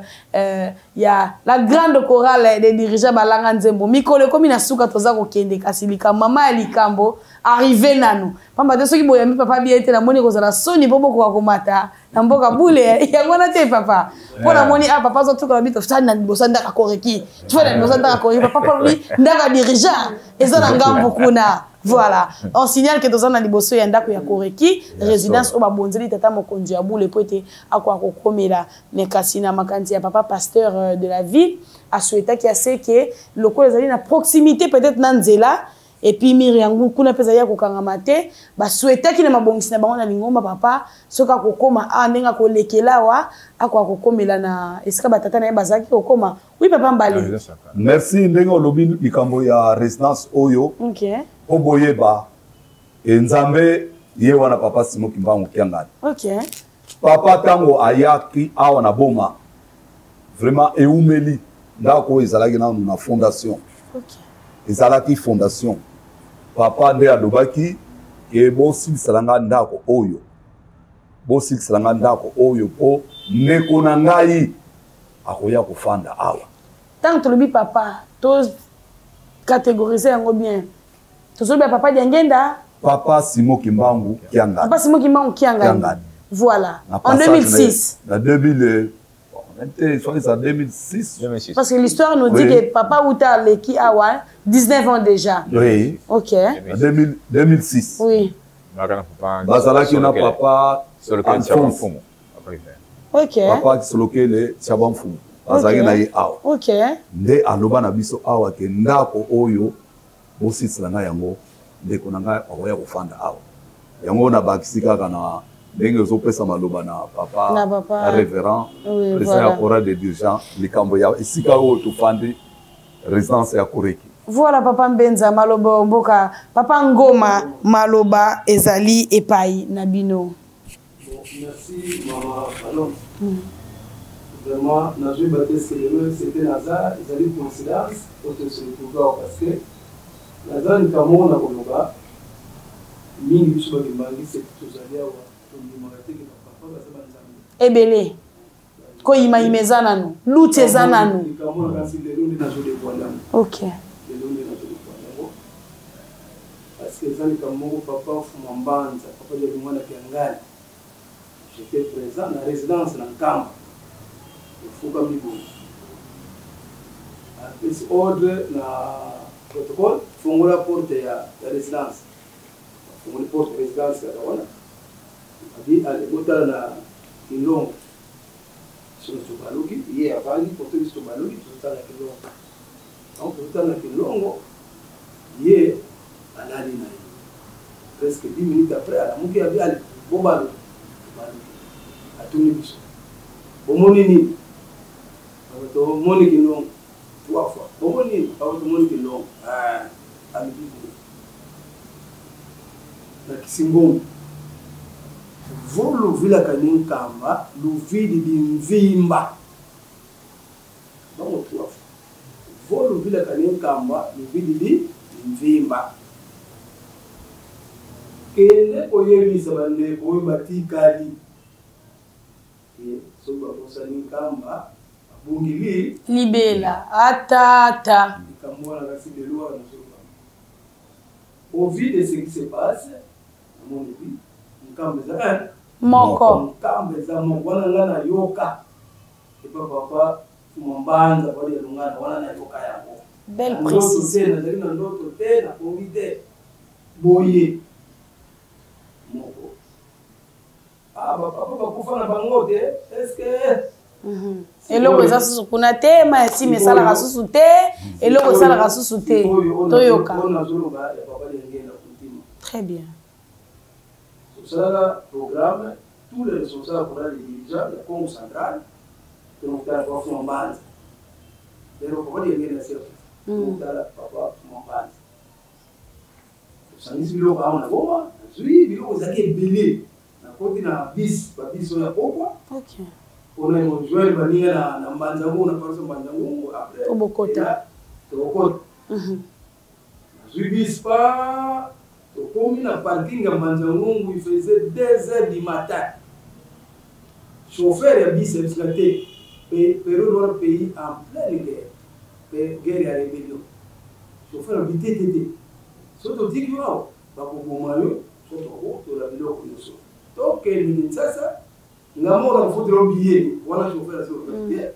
Speaker 4: ya la grande chorale des dirigeants balanga nzembo. Mikolo ekomi na suka, toza kokende, kasi likambo mama ya likambo arrive nanu, pamba te soki boyambi papa bien te, namoni kozala soni mpo bokoka komata na mboka bule yango wana te, papa. Mpo namoni ah, papa azotuka, lobi tofandi na liboso ndaka koreki, tofandi na liboso ndaka koreki. Papa lobi ndaka dirigeant eza na ngambo kuna. Voilà, on signale que toza na liboso ya ndako ya Koreki, résidence oyo babonzeli tata mokonzi ya bule po ete akoka kokomela. Mais kasi na makanisi ya papa pasteur de la ville, asouhaitaki ase ke lokola ezali na proximité peut-être na nzela, et puis mur yango kuna mpe ezali ya kokangama te, basouhaitaki na mabongisi na bango na lingomba, papa soki akokóma awa, ndenge akolekela awa, akoka kokomela na esika batata na ye bazalaki kokóma. Oui, papa Mbale.
Speaker 2: Merci ndenge olobi likambo ya résidence oyo. Mpo boyeba e Nzambe ye wana papa Simon Kimbangu Kiangani. Papa ntango ayaki awa na Boma, vraiment eumeli, ndako oyo ezalaki nanu na fondation. Ezalaki fondation. Papa nde alobaki ke bosilisela nga ndako oyo, bosilisela nga ndako oyo mpo ndeko na ngai akoya kofanda awa.
Speaker 4: Ntango tolobi papa, to catégoriser yango bien, tozoloba papa Diangenda?
Speaker 2: Papa Simon Kimbangu Kiangani.
Speaker 4: Papa Simon Kimbangu Kiangani, voilà, en 2006.
Speaker 2: Na 2000, bon, soit en 2006.
Speaker 1: 2006.
Speaker 4: Parce que l'histoire nous dit que papa uta aleki awa 19 ans déjà.
Speaker 2: Oui. En 2000, 2006. Bazalaki na papa Alphonse. Papa Solokele Tiaba Mfumu azalaki na ye awa. Nde aloba na biso awa ke ndako oyo bosilisela ngai yango, ndeko na ngai akoya kofanda awa. Yango nabakisi kaka na ndenge ozopesa maloba na papa,
Speaker 4: na papa
Speaker 2: révérend président ya chorale de dirigeant, likambo ya esika oyo tofandi, résidence ya Koreki.
Speaker 4: Voilà, papa Mbenza, maloba mboka, papa Ngoma, maloba ezali epai na bino.
Speaker 3: Bon, merci mama Falon. Vraiment, nazwi te lelo c'était naza, ezali coïncidence po tose retrouve awa, parce que naza likambo moko na koloba mingi. Biso bakimbangisi tozali awa, tondimaka te ke bapapa baza banzambe.
Speaker 4: Ebele koyimayima eza nanu, luti eza nanu.
Speaker 3: Likambo na kasi lelo nde nazodévoiler yango. Lelo nde nazodévoiler yango, parce que eza likambo moko papa Fuma Mbanza, papa Dialungana Kiangani, j'étais présent na résidence na Nkamba. Efukami boye, apesi ordre na protocole: fongola porte ya résidence. Afongoli porte résidence kaka wana, abi: ale, botala na Kilongo. Biso tobaluki, ye avandi kote, biso tobaluki, tozotala na Kilongo. Donc tozotala na Kilongo, ye alali na ye. Presque 10 minutes après, alamuki, abi: ale, bobaluka. Tobaluki. Atuni biso. Bomoni nini? Tomoni kinongo. Trois fois. Bomoni nini? Tomoni kinongo. Ah, alobi boye. Na kisingongo. Voluvilaka ni nkamba luvidi bimvimba. Bango trois fois. Voluvilaka ni nkamba luvidi bimvimba. Kende koyebisa bandeko oyo batikali ke soki babosani nkamba babungili
Speaker 4: libela ata ata
Speaker 3: likambo wana. Kasi lelo wana nazoloba, au vu de ce qui se passe, namoni bi nkamba eza
Speaker 4: moko.
Speaker 3: Nkamba eza moko. Wana nga nayoka epa papa Fuma Mbanza bali ya Lungana, wana nayoka yango.
Speaker 4: Belle
Speaker 3: Na ndoto te.
Speaker 4: précision.
Speaker 3: Nazali na ndoto te, napongi te boye moko. Ah, bapapa bakufa na bango te, est-ce
Speaker 4: Eloko eza susu kuna te, ma ya nsima esalaka susu te, eloko esalaka susu te. Toyoka.
Speaker 3: Oyo nazoloba ya papa Lengenda Kuntima.
Speaker 4: Très bien.
Speaker 3: Tosalaka programme, tous les responsables kuna, les dirigeants ya Congo Central, tokotala papa Fuma Mbanza. Lelo papa Lengenda se tokotala papa Fuma Mbanza. Tosangisi biloko awa na Goma, nazwi biloko ezalaki ebele, nakoti na bis, babis oyo ya pokwa mpona rejoindre baninga na Mbanza Ngungu, na paroisse Mbanza Ngungu. Après
Speaker 4: Obokota.
Speaker 3: Tokokota, nazwi bis pa, tokomi na parking ya Mbanza Ngungu, il faisait 2 heures du matin. Chauffeur ya bis ayebisika te, période wana pays en pleine guerre, guerre ya rébellion. Chauffeur alobi te, te, te, so totiki yo awa bakoboma yo, so tokotola biloko nyonso, tokende Kinshasa, nga moko nakofutela billet wana. Chauffeur azoloba te,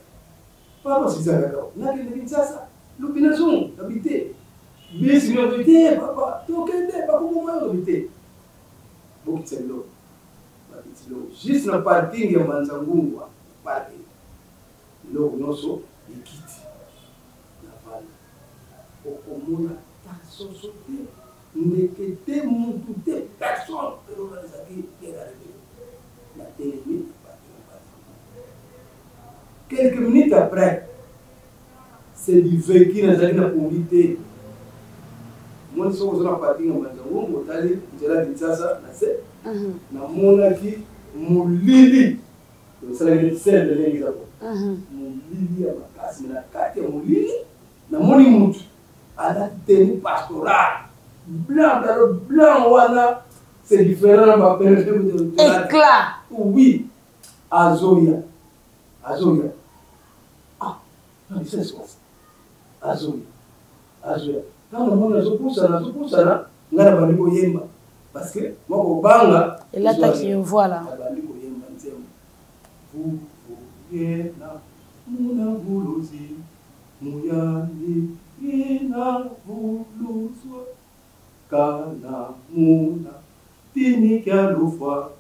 Speaker 3: papa sisa kaka, nakende Kinshasa lobi nazongo. Nabi te, bisi nyonso te, papa, tokende, bakoboma yo. Lobi te, bokitisa biloko. Bakitisi biloko juste na parking ya Mbanza Ngungu, parking, biloko nyonso ekiti na vanda. Okomona ta soso te, ndeke te, mutu te, personne. Eloko wana ezalaki guerre ya rébellion. Natelemi na parking ya Mbanza Ngungu. Quelques minutes après, c'est du vécu, nazalaki na pongi te. Moni soki oza na parking ya Mbanza Ngungu, otali nzela ya Kinshasa na se, namonaki molili, osalaki neti sende ndenge eza ko molili ya makasi. Me na kati ya molili namoni mutu alati tenue pastorale blanc. Dalo blanc wana, c'est différent na bapere.
Speaker 4: Éclat.
Speaker 3: Oui, azoya, azoya. Ah, azoya, azoya. Ntango namoni azopusana, azopusana, ngai na bandi koyemba parce que mwa kobanga
Speaker 4: elataki yo, voilà.
Speaker 3: Nabandi koyemba nzembo vuvuyena muna vuluzi muyandi ina vuluzwa kana muna tinikya lufwa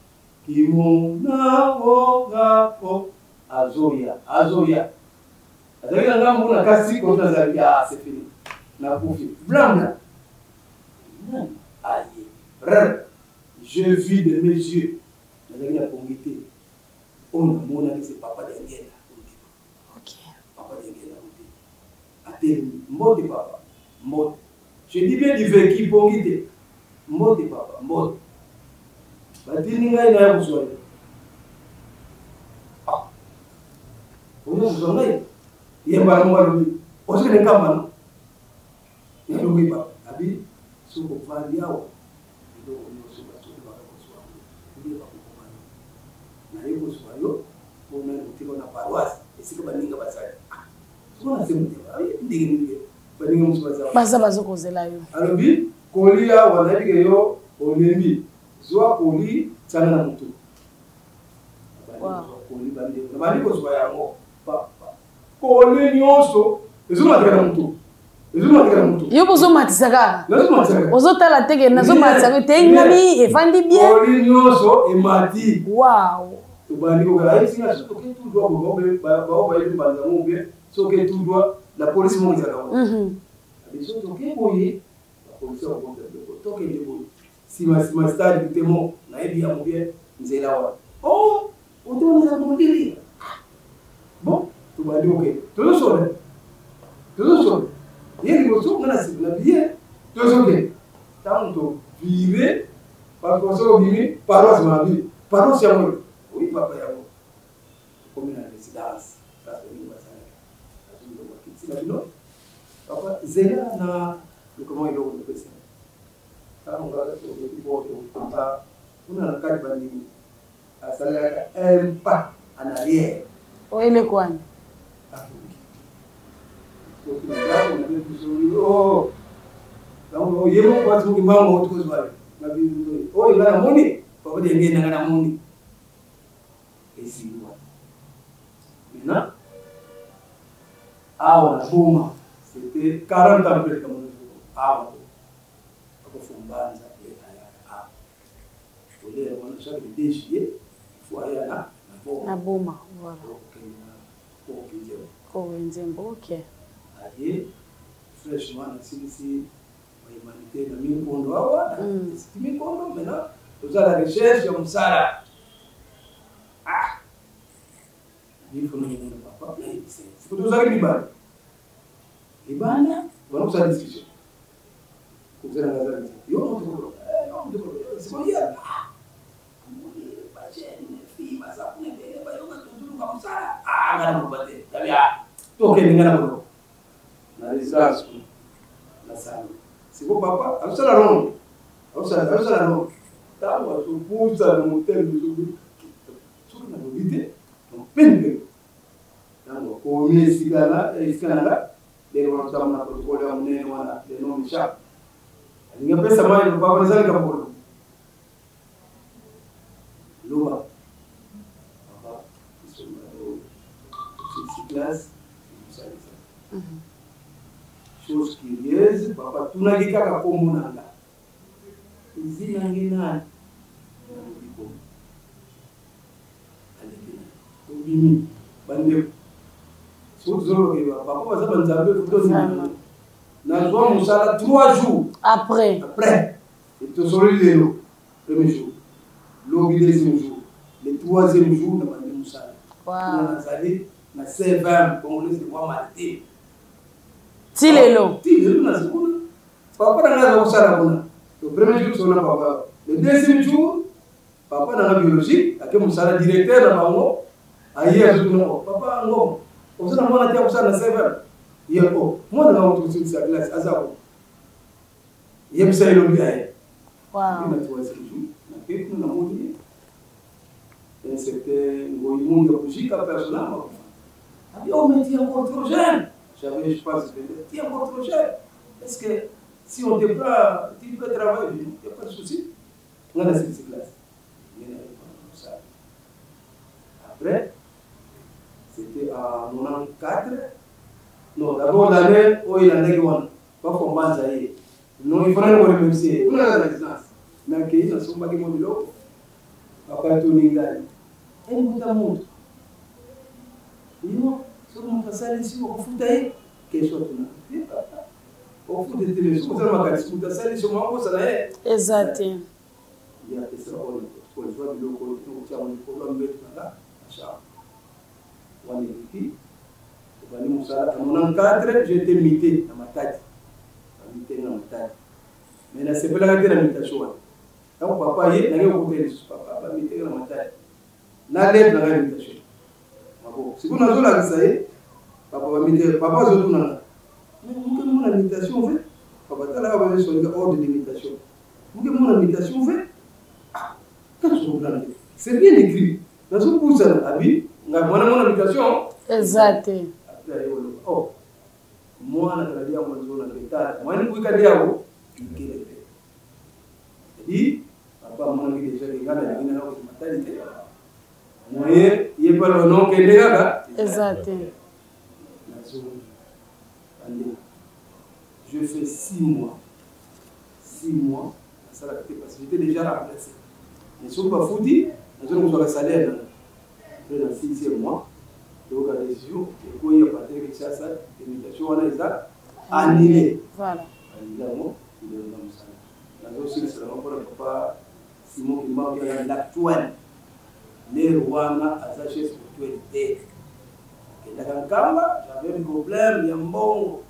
Speaker 3: kimona wongako. Azoya, azoya, azalaki na ngambo na kasi koto nazalaki. Ah, c'est fini, nakufi. Blanda nani aye rr, je vis de mes yeux, nazalaki na pongi te, oyo namonaki c'est papa Dengela. Papa Dengela te atelemi. Mbote papa, mbote. Je dis bien du vécu, pongi te. Mbote papa, mbote. Batindi ngai naya kozwa yo. Ah, oyo kozwa ngai, ye mbala moko alobi: ozokende nkamba no? Nalobi: papa, abi soki ovandi awa, biloko nyonso bato baka kozwa yango, nde bakokoma yo. Naye kozwa yo mpona kotika na paroisse esika baninga bazali. Soko na se motema ndenge nini baninga mosusu baza
Speaker 4: baza bazokozela yo.
Speaker 3: Alobi: koli awa, nayebi ke yo olembi, zwa koli, tianga na motu. Koli, bandeko, nabandi kozwa yango. Koli nyonso ezomataka na motu, ezomataka na motu.
Speaker 4: Yo bozomatisa kaka.
Speaker 3: Nazomatisa kaka.
Speaker 4: Ozotala teke nazomatisa te, ngami efandi bien.
Speaker 3: Koli nyonso emati. Tobandi kokala, ayebisinga soki oke tout droit, bao bayebi mbanza ngo bien, soki oke tout droit, la police moko ezalaka wana. Abi soki toke boye, bapolisi bakokota biloko, tokende boye nsima nsima stade Bitemo, nayebi yango bien nzela wana. Oh. Oto wana eza mondele. Bon, tobandi oke. Tozosola. Tozosola. Ye liboso nga na nsima na biye tozokende. Ntango tovire bato soki obimi paroisse mabi paroisse yango oyi papa yango okomi na résidence place olingi basalaka azwi na bino papa zela na lokoma eloko napesa ntango ngaka tokoki po kuna na kati bandimi asalelaka un pas en arrière.
Speaker 4: Oyo eleko wani?
Speaker 3: Ye moko basi moki mbango tokozwa oyo nga namoni papa denge nanga namoni esili wana. Maintenant awa na Boma c'était 40 ans après kamona awa akofumbanza ye ayaka awa. Kolia wana chaque le 2 juillet il faut aya na
Speaker 4: na Na Boma, voilà.
Speaker 3: Okende na Koko Nzembo.
Speaker 4: Koko Nzembo, ok.
Speaker 3: Aye fraîchement nasilisi ba humanité na minkondo awa, esiki minkondo maintenant toza la recherche ya mosala. Ah! Nifuna mona papa nayebisa ye. Siko tozalaki mibale. Libanda wana kosala discussion. Kozala nga zali. Yo moto koloba. Eh, yo moto koloba. Siko ye. Ah! Amoni ba jeune fille baza kuna ebele bayoka tozoluka mosala. Ah, nga na koloba te. Tabi ah. Tokende nga na koloba. Na résidence kuna. Na sala. Siko papa azosala ronde. Azosala azosala ronde. Ntango azopusa na motema soki nalobi te pene pene ntango akomi esika na esika na nga ndenge wana totamba na protocole ya monene wana leno misha alingi apesa mai papa eza likambo koloba loba papa osilisi classe osalisa chose curieuse papa atunaki kaka kombo na nga Zina nge nani? Nalobi kombo. Aleki na tobimi bandeko soki tozolokeba papa baza banzambe fotondima nazwa mosala 3 jours
Speaker 4: après
Speaker 3: après tosololi lelo premier jour lobi deuxième jour le troisième jour na bandi mosala nazali na cvm congolaise de voix martin
Speaker 4: ti lelo
Speaker 3: ti lelo naza kuna Papa na ngai aza kosala kuna. Le premier jour tosolola papa. Le deuxième jour, papa na ngai biologique ake mosala directeur na bango aye azotuna oh, papa ngoma oza na mwana te akosala na cvm ye o oh, mwana na moto kosilisa classe aza ko yebisa ye lobi aye na troisième jour nake kuna namoni ye un certain Ngoyi Munga Kujika personnel makufa abi oh mais tu es encore trop jeune j'avais je pense tu es encore trop jeune. Est-ce que si on te prend, tu peux travailler? Il n'y a pas de souci. On a cette classe. Après, c'était en 94. Non, d'abord l'année où il a dit qu'on va commencer. Non, il fallait remercier. On a la distance. Nakei nasombaki mwa biloko papa atuni ngai embuta moto yo soki moto asalisi okofuta ye Question tuna. Ye papa. Ofuta te mais soki oza na makanisi moto asalisi yo mwa kosala ye.
Speaker 4: Eza te.
Speaker 3: Ye apesa oyo kozwa biloko oyo tokotia yango likolo ya mbeto na nga na chambre. Wana eleki tobandi mosala na 94 j'étais mité na Matadi. Bamite nga na Matadi. Mais nasepelaka te na mutation wana. Ntango papa ye nange kokuta ye lisusu papa bamite nga na Matadi. Na lettre na ngai mutation. Maboko. Sikoyo nazolakisa ye papa bamite papa azotuna nga. Mais muke mona mutation ve papa tala awa bazosolika ordre de mutation. Muke mona mutation ve ah kaka comprendre. C'est bien écrit. Nazopusana abi ngai mwana mona mutation
Speaker 4: eza te.
Speaker 3: Après aye koloba oh mwana kala liango nzona mpe tata mwani kuika liango ikele mpe. C'est-à-dire papa amonaki déjà ke ngai nalingi nanga kokende matali te. Moyen ye mpe aloba non kende kaka.
Speaker 4: Eza te.
Speaker 3: Nazongi bandeko je fais 6 mois 6 mois nasalaka te parce que j'étais déjà remplacé mais soki bafuti nazongi kozwaka salaire nanga mpe na 6e mois toyoka décision ekoyi ya partir Kinshasa invitation wana eza annulé.
Speaker 4: Voilà.
Speaker 3: Annulé yango na mosala nazosilisa yango mpona papa Simon Kimbangu ya l'actuel. Lere wana aza chef spirituel te. Nakendaka Nkamba, j'avais un problème ya mbongo.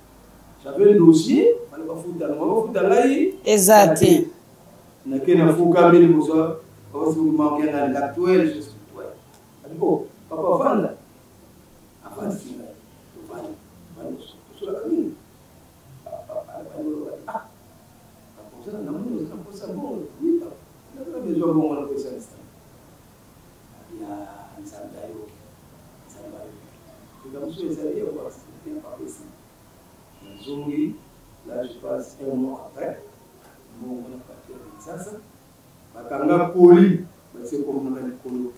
Speaker 3: J'avais un dossier, fallait bafuta nga, bafuta ngai.
Speaker 4: Eza te.
Speaker 3: Nake nafukami liboso papa Simon Kiangani, l'actuel chef spirituel. Abi oh, papa vanda. Avandisi ngai. Tovandi, tovandi, tosolaka mingi. Ah, papa, namoni oza na mposa mbongo. Oui, papa. Naza na besoin mbongo wana mpo esalisa. Ya Nzambe ayoki. Nzambe ayoki. Likambo mosusu ezali ya koaccepte papa esi. Nazongi, là je passe un mois après, mbongo na parti ya Kinshasa, bakanga colis, batie kombo na likolo.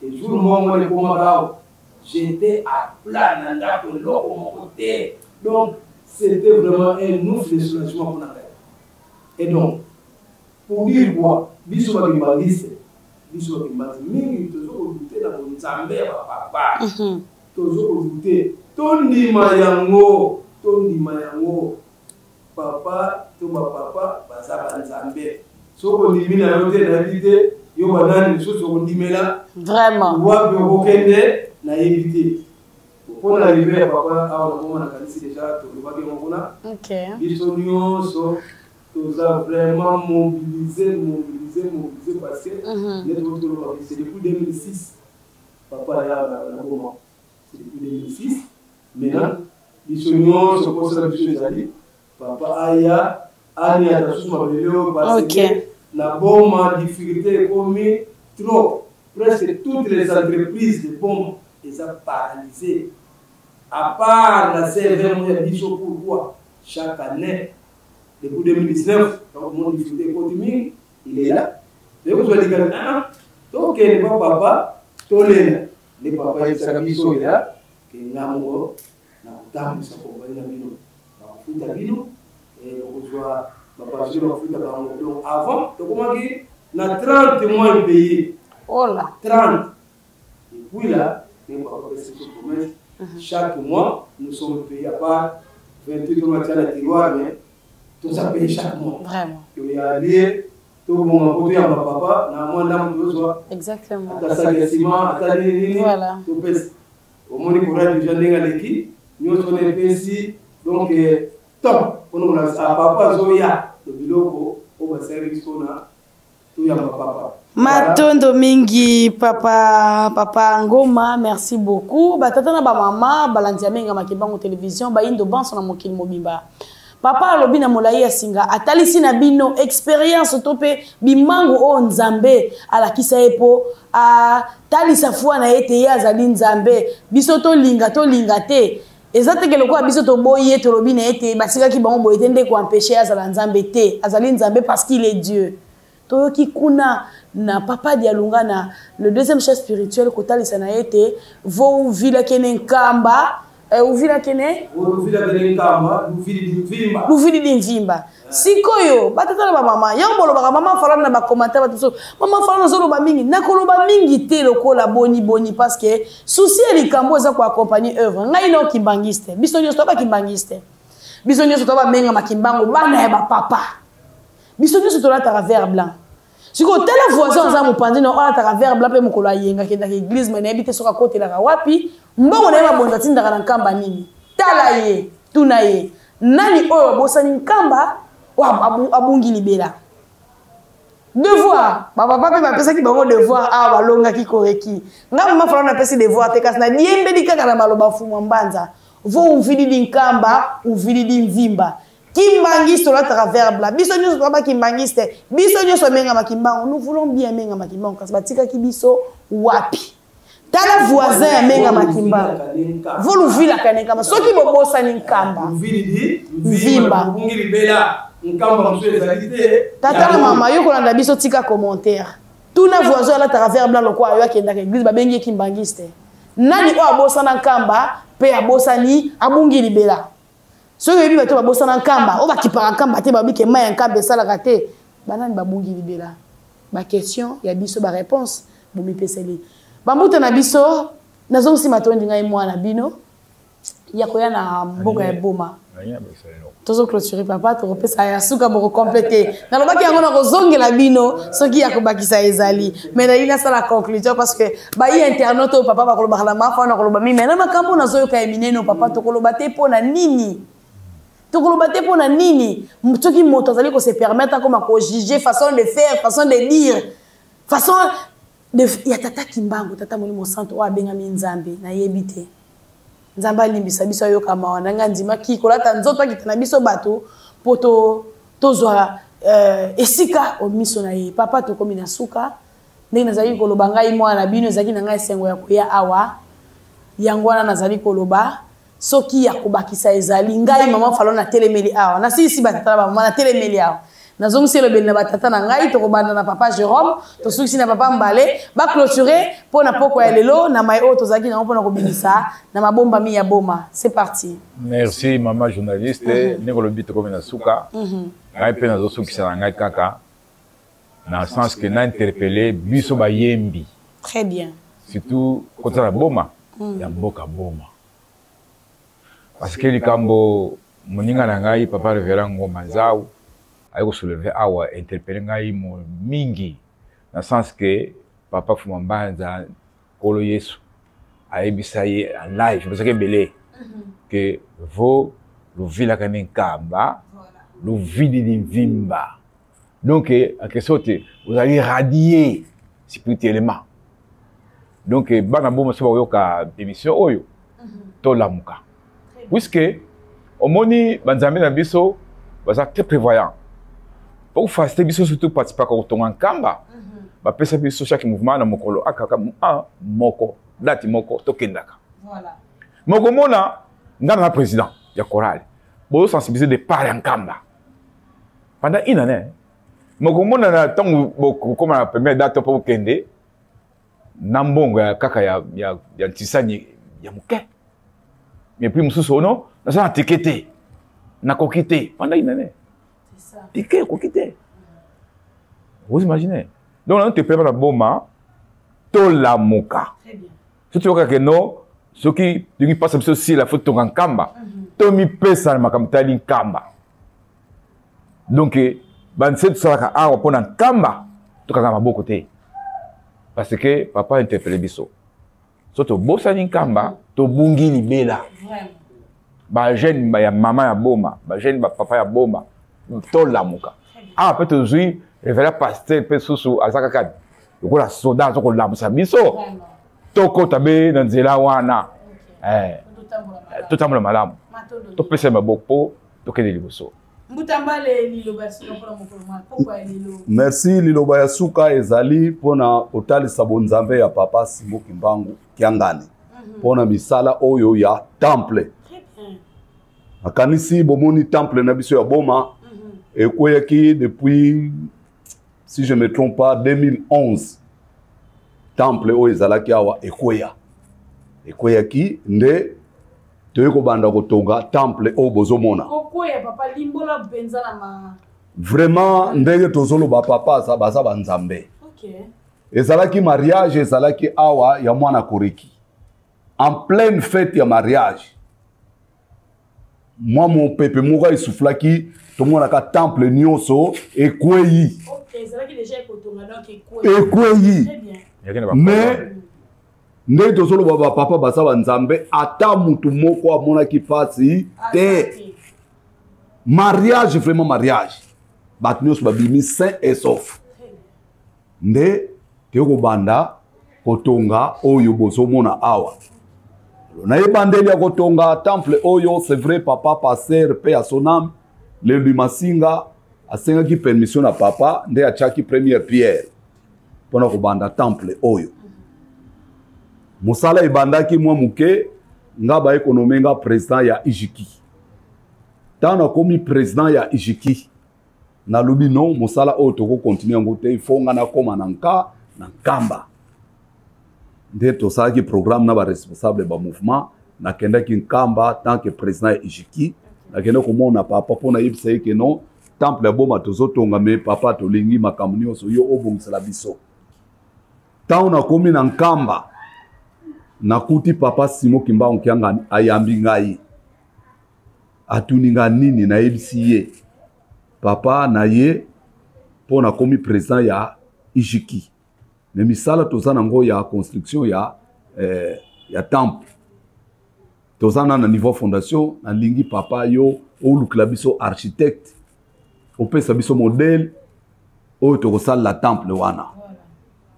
Speaker 3: Et jour mbongo wana ekomaka awa, j'étais à plat na ndako eloko moko te. Donc, c'était vraiment un ouf de soulagement pour ngai. Et donc, pour dire quoi, biso ba kimbanguiste, biso ba kimbanguiste mingi tozo ko douter na bonzambe ya ba papa. Tozo ko douter, tondima yango, tondima yango. Papa to ba papa baza ba nzambe. Soki ondimi na yo te nayebi te yo banani lisusu okondimela.
Speaker 4: Vraiment.
Speaker 3: Wapi okokende nayebi te. Mpo na arrivée ya papa awa na Boma nakanisi deja tolobaki yango kuna.
Speaker 4: Okay.
Speaker 3: Biso nyonso toza vraiment mobilisé, mobilisé, mobilisé parce que nde tokoki toloba c'est depuis 2006 papa aya na Boma. C'est depuis 2006. Maintenant biso nyonso mposa na biso ezali papa aya aniata susu mabele oyo parce que na Boma difficulté ekomi trop. Presque toutes les entreprises de Boma eza paralysé à part na CVM ya biso. Pourquoi chaque année depuis 2019 donc mon difficulté ekoti mingi, il est là toyekozwa likambo ah tokende pa papa tolela nde papa ayebisaka biso ya ke nga moko na kotambwisa kompani na bino, bakofuta bino, bokozwa baparcelle bakofuta bango. Donc avant tokomaki na 30 mois impayé.
Speaker 4: Ola.
Speaker 3: 30. Et puis là, nde papa apesi biso promesse, chaque mois nous sommes payés à part 28 oyo batia na tiroir, mais toza payé chaque mois.
Speaker 4: Vraiment.
Speaker 3: Toyalie tobonga po toyamba papa na mwa ndambo tozwa.
Speaker 4: Exactement.
Speaker 3: Ata saki ya ciment, ata nini nini.
Speaker 4: Voilà.
Speaker 3: Topesa. Omoni courage deja ndenge aleki nyonso wana epesi donc top mpona kolakisa papa azoya na biloko oyo basalaki biso na toyamba papa.
Speaker 4: Matondo mingi papa, papa Ngoma, merci beaucoup. Batata na bamama balandi ya Menga Makibango Télévision, bayindo banso na mokili mobimba. Papa alobi na molai ya singa, atalisi na bino expérience to mpe bimango oyo Nzambe alakisa ye mpo atalisa foi na ye te ye azali Nzambe. Biso tolinga tolinga te, eza teke lokola biso toboyi ye, tolobi na ye te batikaki bango boye te nde koempêche azala Nzambe te. Azali Nzambe parce qu'il est Dieu. Toyoki kuna na papa Dialunga na le deuxième chef spirituel kotalisa na ye te vo uvila kene Nkamba, uvila kene
Speaker 3: uvila kene Nkamba, luvili di Mvimba,
Speaker 4: luvili di Mvimba. Sikoyo batata na bamama yango bolobaka mama Falana na bacommentaire, bato so mama Falana azoloba mingi, nakoloba mingi te lokola boni boni parce que souci ya likambo eza koaccompagner œuvre. Ngai na kimbangiste, biso nyonso toba kimbangiste, biso nyonso toba Menga Makimbango, bana ya bapapa, biso nyonso tolataka vert blanc. Sikoyo tala voisin aza mopanzi na olataka vert blanc mpe mokolo ayenga akendaka église, me nayebi te soki akotelaka wapi mbongo na ye, mabonza atindaka na Nkamba nini. Tala ye, tuna ye nani oyo abosani Nkamba oyo abungi libela. Devoir bapapa mpe bapesaki bango devoir awa balongaki koreki. Nga mama Falana napesi devoir te, kasi nadiembeli kaka na maloba Fumwa Mbanza vo uvilidi Nkamba uvilidi Mvimba. Kimbangiste olataka vert blanc, biso nyonso toza bakimbangiste, biso nyonso Menga Makimbango, nous voulons bien Menga Makimbango, kasi batikaki biso wapi? Tala voisin ya Menga Makimbango voluvilaka ne Nkamba, soki bobosani Nkamba Mvimba. Tata na mama yo kolanda biso, tika commentaire, tuna voisin alataka vert blanc lokola yo akendaka église, babengi ye kimbangiste, nani oyo abosana Nkamba mpe abosani abungi libela? Soki oyebi bato babosana Nkamba oyo bakipaka Nkamba te, babike mai ya Nkamba esalaka te, banani babungi libela? Baquestion ya biso, baréponse bomipeseli. Bambuta na biso, nazongisi matondi ngai mwana bino ya koya na mboka ya Boma. Tozo clôturer papa, tokopesa ya suka boko compléter. Nalobaki yango na kozongela bino soki ya kobakisa ezali. Mais nayi nasala conclusion parce que bayi internaute oyo papa bakolobaka na mafa na koloba mingi. Mais na makambo nazoyoka ya minene papa tokoloba te mpo na nini? Tokoloba te mpo na nini? Soki moto azali ko se permettre akoma ko juger façon de faire, façon de dire, façon de ya tata Kimbangu, tata Molimo Santo oyo abengami Nzambe, nayebi te. Nzambe alimbisa biso ayoka mawa na ngai andimaki kolata nzoto akita na biso bato mpo tozwa esika o miso na ye. Papa tokomi na suka ndenge nazalaki koloba ngai mwana na bino ezalaki na ngai esengo ya koya awa yango wana nazali koloba soki ya kobakisa ezali ngai mama Falon natelemeli awa nasilisi batata na bamama natelemeli awa nazongisi elobeli na batata na ngai tokobanda na papa Jérôme tosukisi na papa Mbale baclôturer mpo na poko ya lelo na mai oyo tozalaki nango mpona kobimisa na mabombami ya boma. C'est parti.
Speaker 1: Merci mama journaliste. Ndenge olobi tokomi na suka. Ngai mpe nazosukisa na ngai kaka na sens que na interpellé biso bayembi.
Speaker 4: Très bien.
Speaker 1: Surtout kotala boma ya mboka boma. Parce que likambo moninga na ngai papa révérend Ngoma Nzau aye kosoulever awa interpellé ngai mo mingi na sens que papa Fuma Mbanza Nkolo Yesu ayebisa ye en live parce que ebele que vo luvilaka ni nkamba luvili ni mvimba. Donc en quelque sorte ozali radié spirituellement. Donc bana boma so bakoyoka émission oyo tolamuka. Puisque omoni banzambe na biso baza très prévoyant. Pour faciliter biso surtout participer kotonga nkamba bapesa biso chaque mouvement na mokolo akaka un moko date moko tokendaka.
Speaker 4: Voilà.
Speaker 1: Moko mona nga na président ya chorale. Bozo sensibiliser de part ya nkamba. Pendant une année. Moko mona na tango bokoma na première date po kende na mbongo ya kaka ya ntisani ya moke. Mais puis mosusu ono naza na ticket te. Nakoki te pendant une année.
Speaker 4: C'est ça.
Speaker 1: Ticket ekoki te. Vous imaginez? Donc on te prépare la boma tolamuka.
Speaker 4: Très bien.
Speaker 1: Soki toyoka ke no soki tolingi pasa biso sila faut tonga nkamba. Tomipesa na makambo tali nkamba. Donc banse tosalaka awa mpona nkamba tokanga maboko te. Parce que papa interpellé biso. So tobosani nkamba tobungi libela.
Speaker 4: Vraiment.
Speaker 1: Ba jeune ba ya mama ya boma, ba jeune ba papa ya boma, tolamuka. Ah peut tozwi révérend pasteur pe susu azaka kaka lokola soda aza kolamusa biso. Tokota be na nzela wana. Totambola malamu. Topesa maboko po tokende liboso.
Speaker 4: Mbuta Mbale, liloba ya suka mpona mokolo mwa pokwa ya lelo.
Speaker 2: Merci, liloba ya suka ezali mpona kotalisa bonzambe ya papa Simon Kimbangu Kiangani. Mpona misala oyo ya temple.
Speaker 4: Très bien.
Speaker 2: Nakanisi bomoni temple na biso ya Boma ekweyaki depuis, si je me trompe pas, 2011. Temple oyo ezalaki awa ekweya. Ekweyaki nde toyei kobanda kotonga temple oyo bozomona.
Speaker 4: Kokweya papa limbola mpenza na ma
Speaker 2: Vraiment ndenge tozoloba papa aza baza ba nzambe. Ezalaki mariage ezalaki awa ya mwana Koreki. En pleine fête ya mariage. Mwa mopepe moko esoufflaki tomonaka temple nyonso ekweyi.
Speaker 4: Ok, ezalaki déjà ekotonga donc ekweyi.
Speaker 2: Ekweyi.
Speaker 4: Très bien.
Speaker 2: Mais ndenge tozoloba ba papa baza ba nzambe ata mutu moko amonaki pasi te. Mariage vraiment mariage. Bato nyonso babimi sain et sauf. Nde tokobanda kotonga oyo bozomona awa. Na ebandeli ya kotonga temple oyo, c'est vrai papa pasteur pe à son âme, Lendu Masinga asengaki permission na papa nde atiaki première pierre mpona kobanda temple oyo. Mosala ebandaki mwa moke, nga ba économie nga président ya Ijiki. Tango nakomi président ya Ijiki, nalobi non, mosala oyo toko continuer yango te, il faut nga nakoma na nka na Nkamba. Nde tosalaki programme na ba responsable ba mouvement, nakendaki Nkamba tant que président ya Ijiki, nakende komona papa mpo nayebisa ye ke non, temple ya Boma tozotonga, mais papa tolingi makambo nyonso yo obongisela biso. Tango nakomi na Nkamba, nakuti papa Simon Kimbangu Kiangani ayambi ngai. Atuni nga nini, nayebisi ye papa na ye mpo nakomi président ya ijiki, me misala toza nango ya construction ya, ya temple, toza na niveau fondation. Nalingi papa yo olukela biso architecte, opesa biso modèle oyo tokosalela temple wana.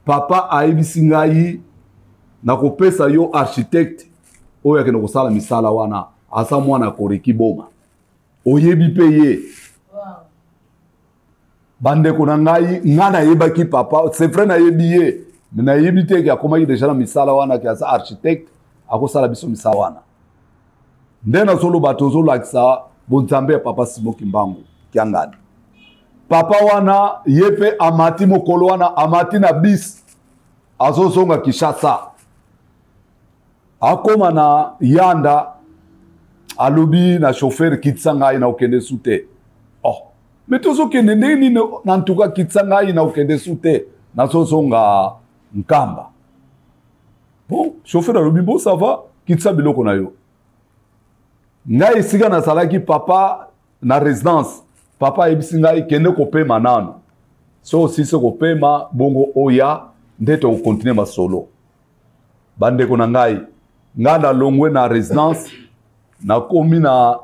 Speaker 2: Papa ayebisi ngai, nakopesa yo architecte oyo akende kosala misala wana, aza mwana Koreki Boma, oyebi mpe ye. Bandeko na ngai, ngai nayebaki papa, c'est vrai, nayebi ye, mais nayebi te ke akomaki deja na misala wana, ke aza architecte, akosala biso misala wana. Nde nazoloba, tozolakisa bonzambe ya papa Simon Kimbangu Kiangani. Papa wana ye mpe amati mokolo wana, amati na bis, azozonga Kinshasa, akóma na Yanda, alobi na chauffeur: "Kitisa ngai, na okende su te." Oh, me tozokende ndenge nini? Na ntuka, kitisa ngai, na okende su te, nazozonga Nkamba. Bon, chauffeur alobi: "Bon, ça va, kitisa biloko na yo." Ngai esika nazalaki, papa, na résidence, papa ayebisi ngai: "Kende kopema nano, so osilisi kopema, bongo oya nde tokokontinue masolo." Bandeko na ngai, ngai nalongwe na résidence, nakomi na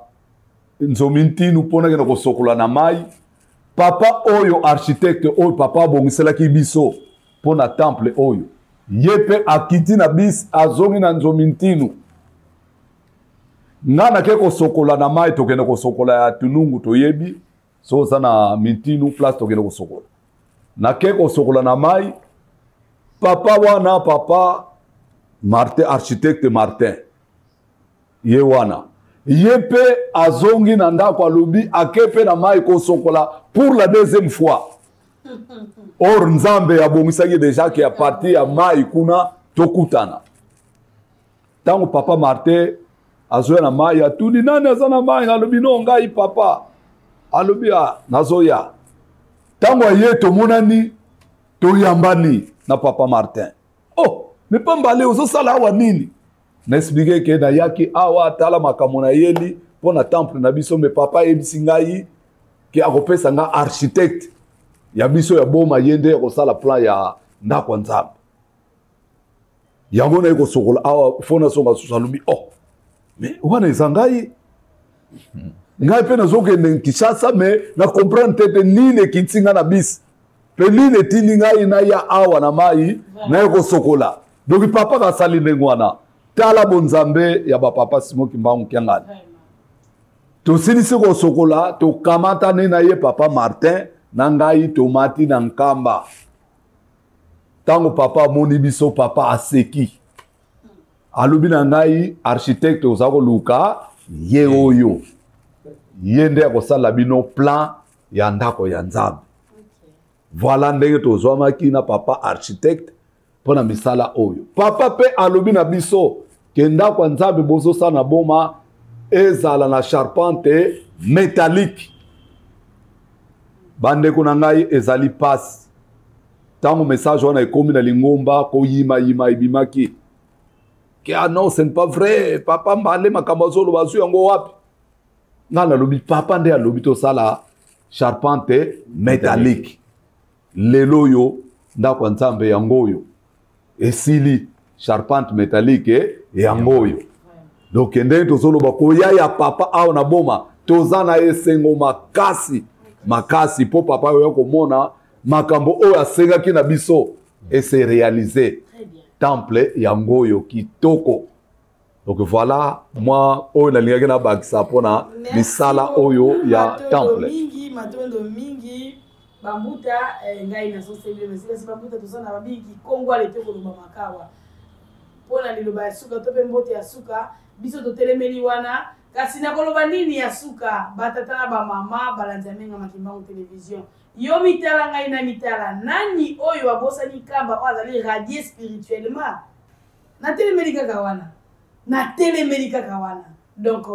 Speaker 2: Nzomi Ntinu mpo nakende kosokola na mai. Papa oyo architecte oyo papa abongiselaki biso mpo na temple oyo, ye mpe akiti na bis, azongi na Nzomi Ntinu. Nga nake kosokola na mai, tokende kosokola ya Tunungu, toyebi so oza na Mintinu place tokende kosokola. Nake kosokola na mai, papa wana, papa Martin, architecte Martin, ye wana, ye mpe azongi na ndako, alobi ake mpe na mai kosokola pour la deuxième fois. Or Nzambe abongisaki deja ke ya partir ya mai kuna tokutana. Ntango papa Martin azoya na mai, atuni: "Nani aza na mai?" Alobi: "No, ngai papa." Alobi: "A, nazoya." Ntango aye, tomonani, toyambani na papa Martin. "Oh, me pambale, ozosala awa nini?" Na expliquer ke nayaki awa, tala makambo nayeli mpo na temple na biso, me papa ayebisi ngai ke akopesa nga architecte ya biso ya Boma, ye nde akosala plan ya ndako ya Nzambe. Yango naye kosokola awa, fo nasonga susu. Alobi: "Oh, me wana eza ngai, ngai mpe nazokende Kinshasa, me na comprendre te te nini ekiti nga na bisi mpe nini etindi ngai naya awa na mai, naye kosokola." Donc papa kasali ndenge wana. Tala bonzambe ya bapapa Simon Kimbangu Kiangani. Tosilisi kosokola, tokamatani na ye, papa Martin na ngai, tomati na Nkamba. Ntango papa amoni biso, papa aseki, alobi na ngai: "Architecte oza koluka, ye oyo, ye nde akosala bino plan ya ndako ya Nzambe." Voilà ndenge tozwamaki na papa architecte mpo na misala oyo. Papa mpe alobi na biso ke ndako ya Nzambe bozosala na Boma ezala na charpente métallique. Bandeko na ngai, ezali pasi. Ntango message wana ekomi na lingomba, koyimayima ebimaki ke: "Ah non, ce n'est pas vrai, papa Mbale makambo azoloba azwi yango wapi?" Ngai nalobi: "Papa nde alobi tosala charpente métallique." Lelo oyo ndako ya Nzambe yango oyo esili, charpente métallique yango oyo. Donc ndenge tozoloba, koya ya papa awa na Boma, toza na esengo makasi makasi, mpo papa oyo komona makambo oyo asengaki na biso ese réaliser, temple yango oyo kitoko. Donc voilà moi oyo nalingaki nabakisa mpona misala oyo ya temple.
Speaker 4: Mingi matondo mingi, bambuta. Ngai nazoseli kasi bambuta, toza na babingi Kongo ale te koloba makawa mpona liloba ya suka to mpe mbote ya suka. Biso totelemeli wana, kasi nakoloba nini ya suka? Batata na bamama balandi ya Menga Makimbangu Télévision, yo mitala, ngai na mitala, nani oyo abosani Nkamba oyo azali radié spirituellement? Natelemeli kaka wana, natelemeli kaka wana. Donc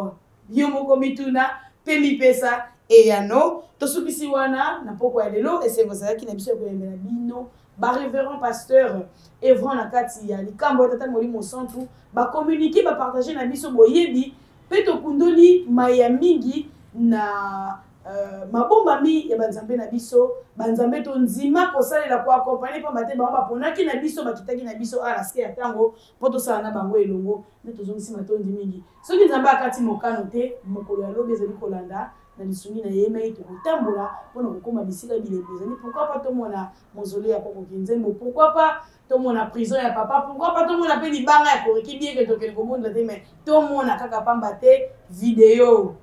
Speaker 4: yo moko mituna mpe mipesa eyano. Tosukisi wana na poko ya lelo. Esengo ezalaki na biso ya koyembela bino barévérend pasteur Evran na kati ya likambo ya Tata Molimo Santu, bacommuniquer, bapartager na biso boyebi. Mpe tokundoli mai ya mingi na uh, mabombami ya banzambe na biso, banzambe tondima kosalela koakompagne, mpamba te bango baponaki na biso, bakitaki na biso awa na se ya ntango mpo tosala na bango elongo. Nde tozongisi matondi mingi. Soki Nzambe akati mokano te, mokolo ya lobi ezali kolanda na lisungi na ye mei tokotambola mpo na kokóma bisika bilembo ezali. Pourquoi pas tomona mausolée ya Koko Kinzembo, pourquoi pas tomona prison ya papa, pourquoi pas tomona mpe libanga ya Koreki, bien que tokende kobondela te, mais tomona kaka pamba te video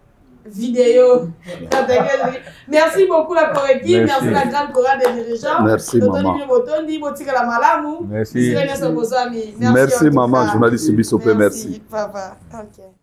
Speaker 4: vidéo. Merci beaucoup la Koreki, merci, merci la grande chorale des dirigeants.
Speaker 2: Merci maman.
Speaker 4: Botondi, botikala malamu.
Speaker 2: Merci. Merci, merci maman, journaliste biso pe merci.
Speaker 4: Papa. OK.